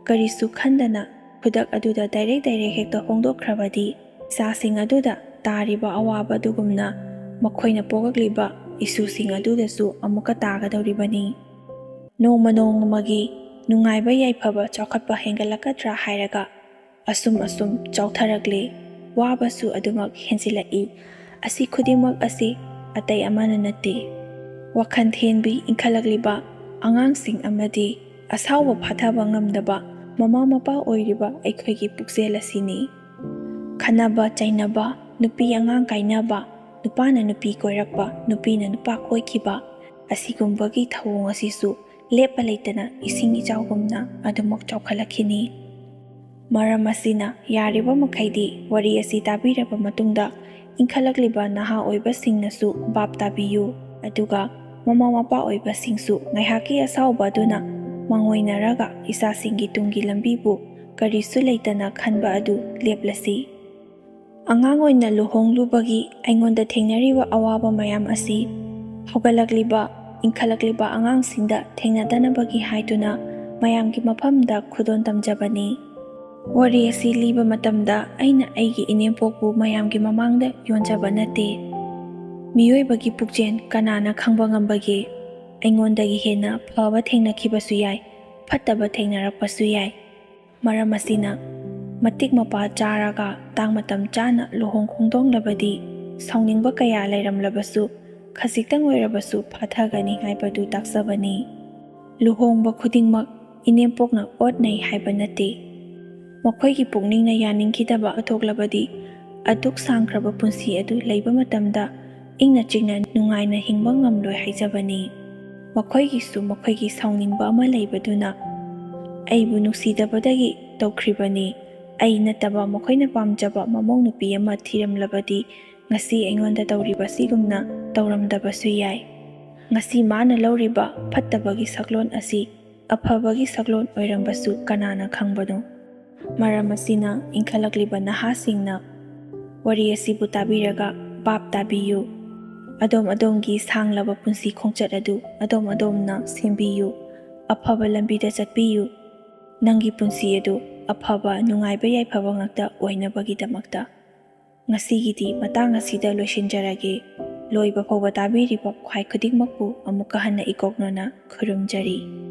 ꯀꯔꯤꯁꯨ ꯈꯟꯗꯅ ꯈꯨꯗꯛ ꯑꯗꯨꯗ direct direct ꯍꯦꯛꯇ ꯍꯣꯡꯗꯣꯛꯈ꯭ꯔꯕꯗꯤ, ꯏꯆꯥꯁꯤꯡ ꯑꯗꯨꯗ ꯇꯥꯔꯤꯕ ꯑꯋꯥꯕ ꯑꯗꯨꯒꯨꯝꯅ ꯃꯈꯣꯏꯅ ꯄꯣꯛꯂꯛꯂꯤꯕ ꯏꯁꯨꯁꯤꯡ ꯑꯗꯨꯗꯁꯨ ꯑꯃꯨꯛꯀ ꯇꯥꯒꯗꯧꯔꯤꯕꯅꯤ꯫ ꯅꯣꯡꯃ ꯅꯣꯡꯃꯒꯤ ꯅꯨꯡꯉꯥꯏꯕ ꯌꯥꯏꯐꯕ ꯆꯥꯎꯈꯠꯄ ꯍꯦꯟꯒꯠꯂꯛꯀꯗ꯭ꯔꯥ ꯍꯥꯏꯔꯒ ꯑꯁꯨꯝ ꯑꯁꯨꯝ ꯆꯥꯎꯊꯔꯛꯂꯦ꯫ ꯋꯥꯕꯁꯨ ꯑꯗꯨꯃꯛ ꯍꯦꯟꯖꯤꯜꯂꯛꯏ꯫ ꯑꯁꯤ ꯈꯨꯗꯤꯡꯃꯛ ꯑꯁꯤ ꯑꯇꯩ ꯑꯃꯅ ꯅꯠꯇꯦ, ꯋꯥꯈꯜ ꯊꯦꯟꯕꯤ ꯏꯟꯈꯠꯂꯛꯂꯤꯕ ꯑꯉꯥꯡꯁꯤꯡ ꯑꯃꯗꯤ ꯑꯁꯥꯎꯕ ꯐꯥꯊꯕ ꯉꯝꯗꯕ ꯃꯃꯥ ꯃꯄꯥ ꯑꯣꯏꯔꯤꯕ ꯑꯩꯈꯣꯏꯒꯤ ꯄꯨꯛꯆꯦꯜ ꯑꯁꯤꯅꯤ꯫ ꯈꯠꯅꯕ ꯆꯩꯅꯕ, ꯅꯨꯄꯤ ꯑꯉꯥꯡ ꯀꯥꯏꯅꯕ, ꯅꯨꯄꯥꯅ ꯅꯨꯄꯤ ꯀꯣꯏꯔꯛꯄ, ꯅꯨꯄꯤꯅ ꯅꯨꯄꯥ ꯀꯣꯏꯈꯤꯕ, ꯑꯁꯤꯒꯨꯝꯕꯒꯤ ꯊꯧꯑꯣꯡ ꯑꯁꯤꯁꯨ ꯂꯦꯞꯄ ꯂꯩꯇꯅ ꯏꯁꯤꯡ ꯏꯆꯥꯎꯒꯨꯝꯅ ꯑꯗꯨꯃꯛ ꯆꯥꯎꯈꯠꯂꯛꯈꯤꯅꯤ꯫ ꯃꯔꯝ ꯑꯁꯤꯅ ꯌꯥꯔꯤꯕ ꯃꯈꯩꯗꯤ ꯋꯥꯔꯤ ꯑꯁꯤ ꯇꯥꯕꯤꯔꯕ ꯃꯇꯨꯡꯗ ꯏꯟꯈꯠꯂꯛꯂꯤꯕ ꯅꯍꯥ ꯑꯣꯏꯕꯁꯤꯡꯅꯁꯨ ꯚꯥꯞ ꯇꯥꯕꯤꯌꯨ, ꯑꯗꯨꯒ ꯃꯃꯥ ꯃꯄꯥ ꯑꯣꯏꯕꯁꯤꯡꯁꯨ ꯉꯥꯏꯍꯥꯛꯀꯤ ꯑꯁꯥꯎꯕ ꯑꯗꯨꯅ ꯃꯥꯡꯑꯣꯏꯅꯔꯒ ꯏꯆꯥꯁꯤꯡꯒꯤ ꯇꯨꯡꯒꯤ ꯂꯝꯕꯤꯕꯨ ꯀꯔꯤꯁꯨ ꯂꯩꯇꯅ ꯈꯟꯕ ꯑꯗꯨ ꯂꯦꯞꯂꯁꯤ꯫ ꯑꯉꯥꯡ ꯑꯣꯏꯅ ꯂꯨꯍꯣꯡꯂꯨꯕꯒꯤ ꯑꯩꯉꯣꯟꯗ ꯊꯦꯡꯅꯔꯤꯕ ꯑꯋꯥꯕ ꯃꯌꯥꯝ ꯑꯁꯤ ꯍꯧꯒꯠꯂꯛꯂꯤꯕ, ꯏꯟꯈꯠꯂꯛꯂꯤꯕ ꯑꯉꯥꯡꯁꯤꯡꯗ ꯊꯦꯡꯅꯗꯅꯕꯒꯤ ꯍꯥꯏꯗꯨꯅ ꯃꯌꯥꯝꯒꯤ ꯃꯐꯝꯗ ꯈꯨꯗꯣꯜ ꯇꯝꯖꯕꯅꯤ꯫ ꯋꯥꯔꯤ ꯑꯁꯤ ꯂꯤꯕ ꯃꯇꯝꯗ ꯑꯩꯅ ꯑꯩꯒꯤ ꯏꯅꯦꯝꯄꯣꯛꯄꯨ ꯃꯌꯥꯝꯒꯤ ꯃꯃꯥꯡꯗ ꯌꯣꯟꯖꯕ ꯅꯠꯇꯦ꯫ ꯃꯤꯑꯣꯏꯕꯒꯤ ꯄꯨꯛꯆꯦꯜ ꯀꯅꯥꯅ ꯈꯪꯕ ꯉꯝꯕꯒꯦ? ꯑꯩꯉꯣꯟꯗꯒꯤ ꯍꯦꯟꯅ ꯐꯕ ꯊꯦꯡꯅꯈꯤꯕꯁꯨ ꯌꯥꯏ, ꯐꯠꯇꯕ ꯊꯦꯡꯅꯔꯛꯄꯁꯨ ꯌꯥꯏ꯫ ꯃꯔꯝ ꯑꯁꯤꯅ ꯃꯇꯤꯛ ꯃꯄꯥ ꯆꯥꯔꯒ ꯇꯥꯡ ꯃꯇꯝ ꯆꯥꯅ ꯂꯨꯍꯣꯡ ꯈꯣꯡꯗꯣꯡꯂꯕꯗꯤ ꯁꯥꯎꯅꯤꯡꯕ ꯀꯌꯥ ꯂꯩꯔꯝꯂꯕꯁꯨ ꯈꯖꯤꯛꯇꯪ ꯑꯣꯏꯔꯕꯁꯨ ꯐꯥꯊꯒꯅꯤ ꯍꯥꯏꯕꯗꯨ ꯇꯥꯛꯆꯕꯅꯤ꯫ ꯂꯨꯍꯣꯡꯕ ꯈꯨꯗꯤꯡꯃꯛ ꯏꯅꯦꯝꯄꯣꯛꯅ ꯑꯣꯠꯅꯩ ꯍꯥꯏꯕ ꯅꯠꯇꯦ꯫ ꯃꯈꯣꯏꯒꯤ ꯄꯨꯛꯅꯤꯡꯅ ꯌꯥꯅꯤꯡꯈꯤꯗꯕ ꯊꯣꯛꯂꯕꯗꯤ ꯑꯗꯨꯛ ꯁꯥꯡꯈ꯭ꯔꯕ ꯄꯨꯟꯁꯤ ꯑꯗꯨ ꯂꯩꯕ ꯃꯇꯝꯗ ꯏꯪꯅ ꯆꯤꯛꯅ ꯅꯨꯡꯉꯥꯏꯅ ꯍꯤꯡꯕ ꯉꯝꯂꯣꯏ ꯍꯥꯏꯖꯕꯅꯤ꯫ ꯃꯈꯣꯏꯒꯤꯁꯨ ꯃꯈꯣꯏꯒꯤ ꯁꯥꯎꯅꯤꯡꯕ ꯑꯃ ꯂꯩꯕꯗꯨꯅ ꯑꯩꯕꯨ ꯅꯨꯡꯁꯤꯗꯕꯗꯒꯤ ꯇꯧꯈ꯭ꯔꯤꯕꯅꯤ꯫ ꯑꯩ ꯅꯠꯇꯕ ꯃꯈꯣꯏꯅ ꯄꯥꯝꯖꯕ ꯃꯃꯧ ꯅꯨꯄꯤ ꯑꯃ ꯊꯤꯔꯝꯂꯕꯗꯤ ꯉꯁꯤ ꯑꯩꯉꯣꯟꯗ ꯇꯧꯔꯤꯕꯁꯤꯒꯨꯝꯅ ꯇꯧꯔꯝꯗꯕꯁꯨ ꯌꯥꯏ꯫ ꯉꯁꯤ ꯃꯥꯅ ꯂꯧꯔꯤꯕ ꯐꯠꯇꯕꯒꯤ ꯁꯛꯂꯣꯟ ꯑꯁꯤ ꯑꯐꯕꯒꯤ ꯁꯛꯂꯣꯟ ꯑꯣꯏꯔꯝꯕꯁꯨ ꯀꯅꯥꯅ ꯈꯪꯕꯅꯣ? ꯃꯔꯝ ꯑꯁꯤꯅ ꯏꯟꯈꯠꯂꯛꯂꯤꯕ ꯅꯍꯥꯁꯤꯡꯅ ꯋꯥꯔꯤ ꯑꯁꯤꯕꯨ ꯇꯥꯕꯤꯔꯒ ꯚꯥꯞ ꯇꯥꯕꯤꯌꯨ꯫ ꯑꯗꯣꯝ ꯑꯗꯣꯝꯒꯤ ꯁꯥꯡꯂꯕ ꯄꯨꯟꯁꯤ ꯈꯣꯡꯆꯠ ꯑꯗꯨ ꯑꯗꯣꯝ ꯑꯗꯣꯝꯅ ꯁꯦꯝꯕꯤꯌꯨ꯫ ꯑꯐꯕ ꯂꯝꯕꯤꯗ ꯆꯠꯄꯤꯌꯨ꯫ ꯅꯪꯒꯤ ꯄꯨꯟꯁꯤ ꯑꯗꯨ ꯑꯐꯕ, ꯅꯨꯡꯉꯥꯏꯕ ꯌꯥꯏꯐꯕ ꯉꯥꯛꯇ ꯑꯣꯏꯅꯕꯒꯤꯗꯃꯛꯇ꯫ ꯉꯁꯤꯒꯤꯗꯤ ꯃꯇꯥꯡ ꯑꯁꯤꯗ ꯂꯣꯏꯁꯤꯟꯖꯔꯒꯦ꯫ ꯂꯣꯏꯕ ꯐꯥꯎꯕ ꯇꯥꯕꯤꯔꯤꯕ ꯈ꯭ꯋꯥꯏ ꯈꯨꯗꯤꯡꯃꯛꯄꯨ ꯑꯃꯨꯛꯀ ꯍꯟꯅ ꯏꯀꯣꯛꯅꯅ ꯈꯨꯔꯨꯝꯖꯔꯤ꯫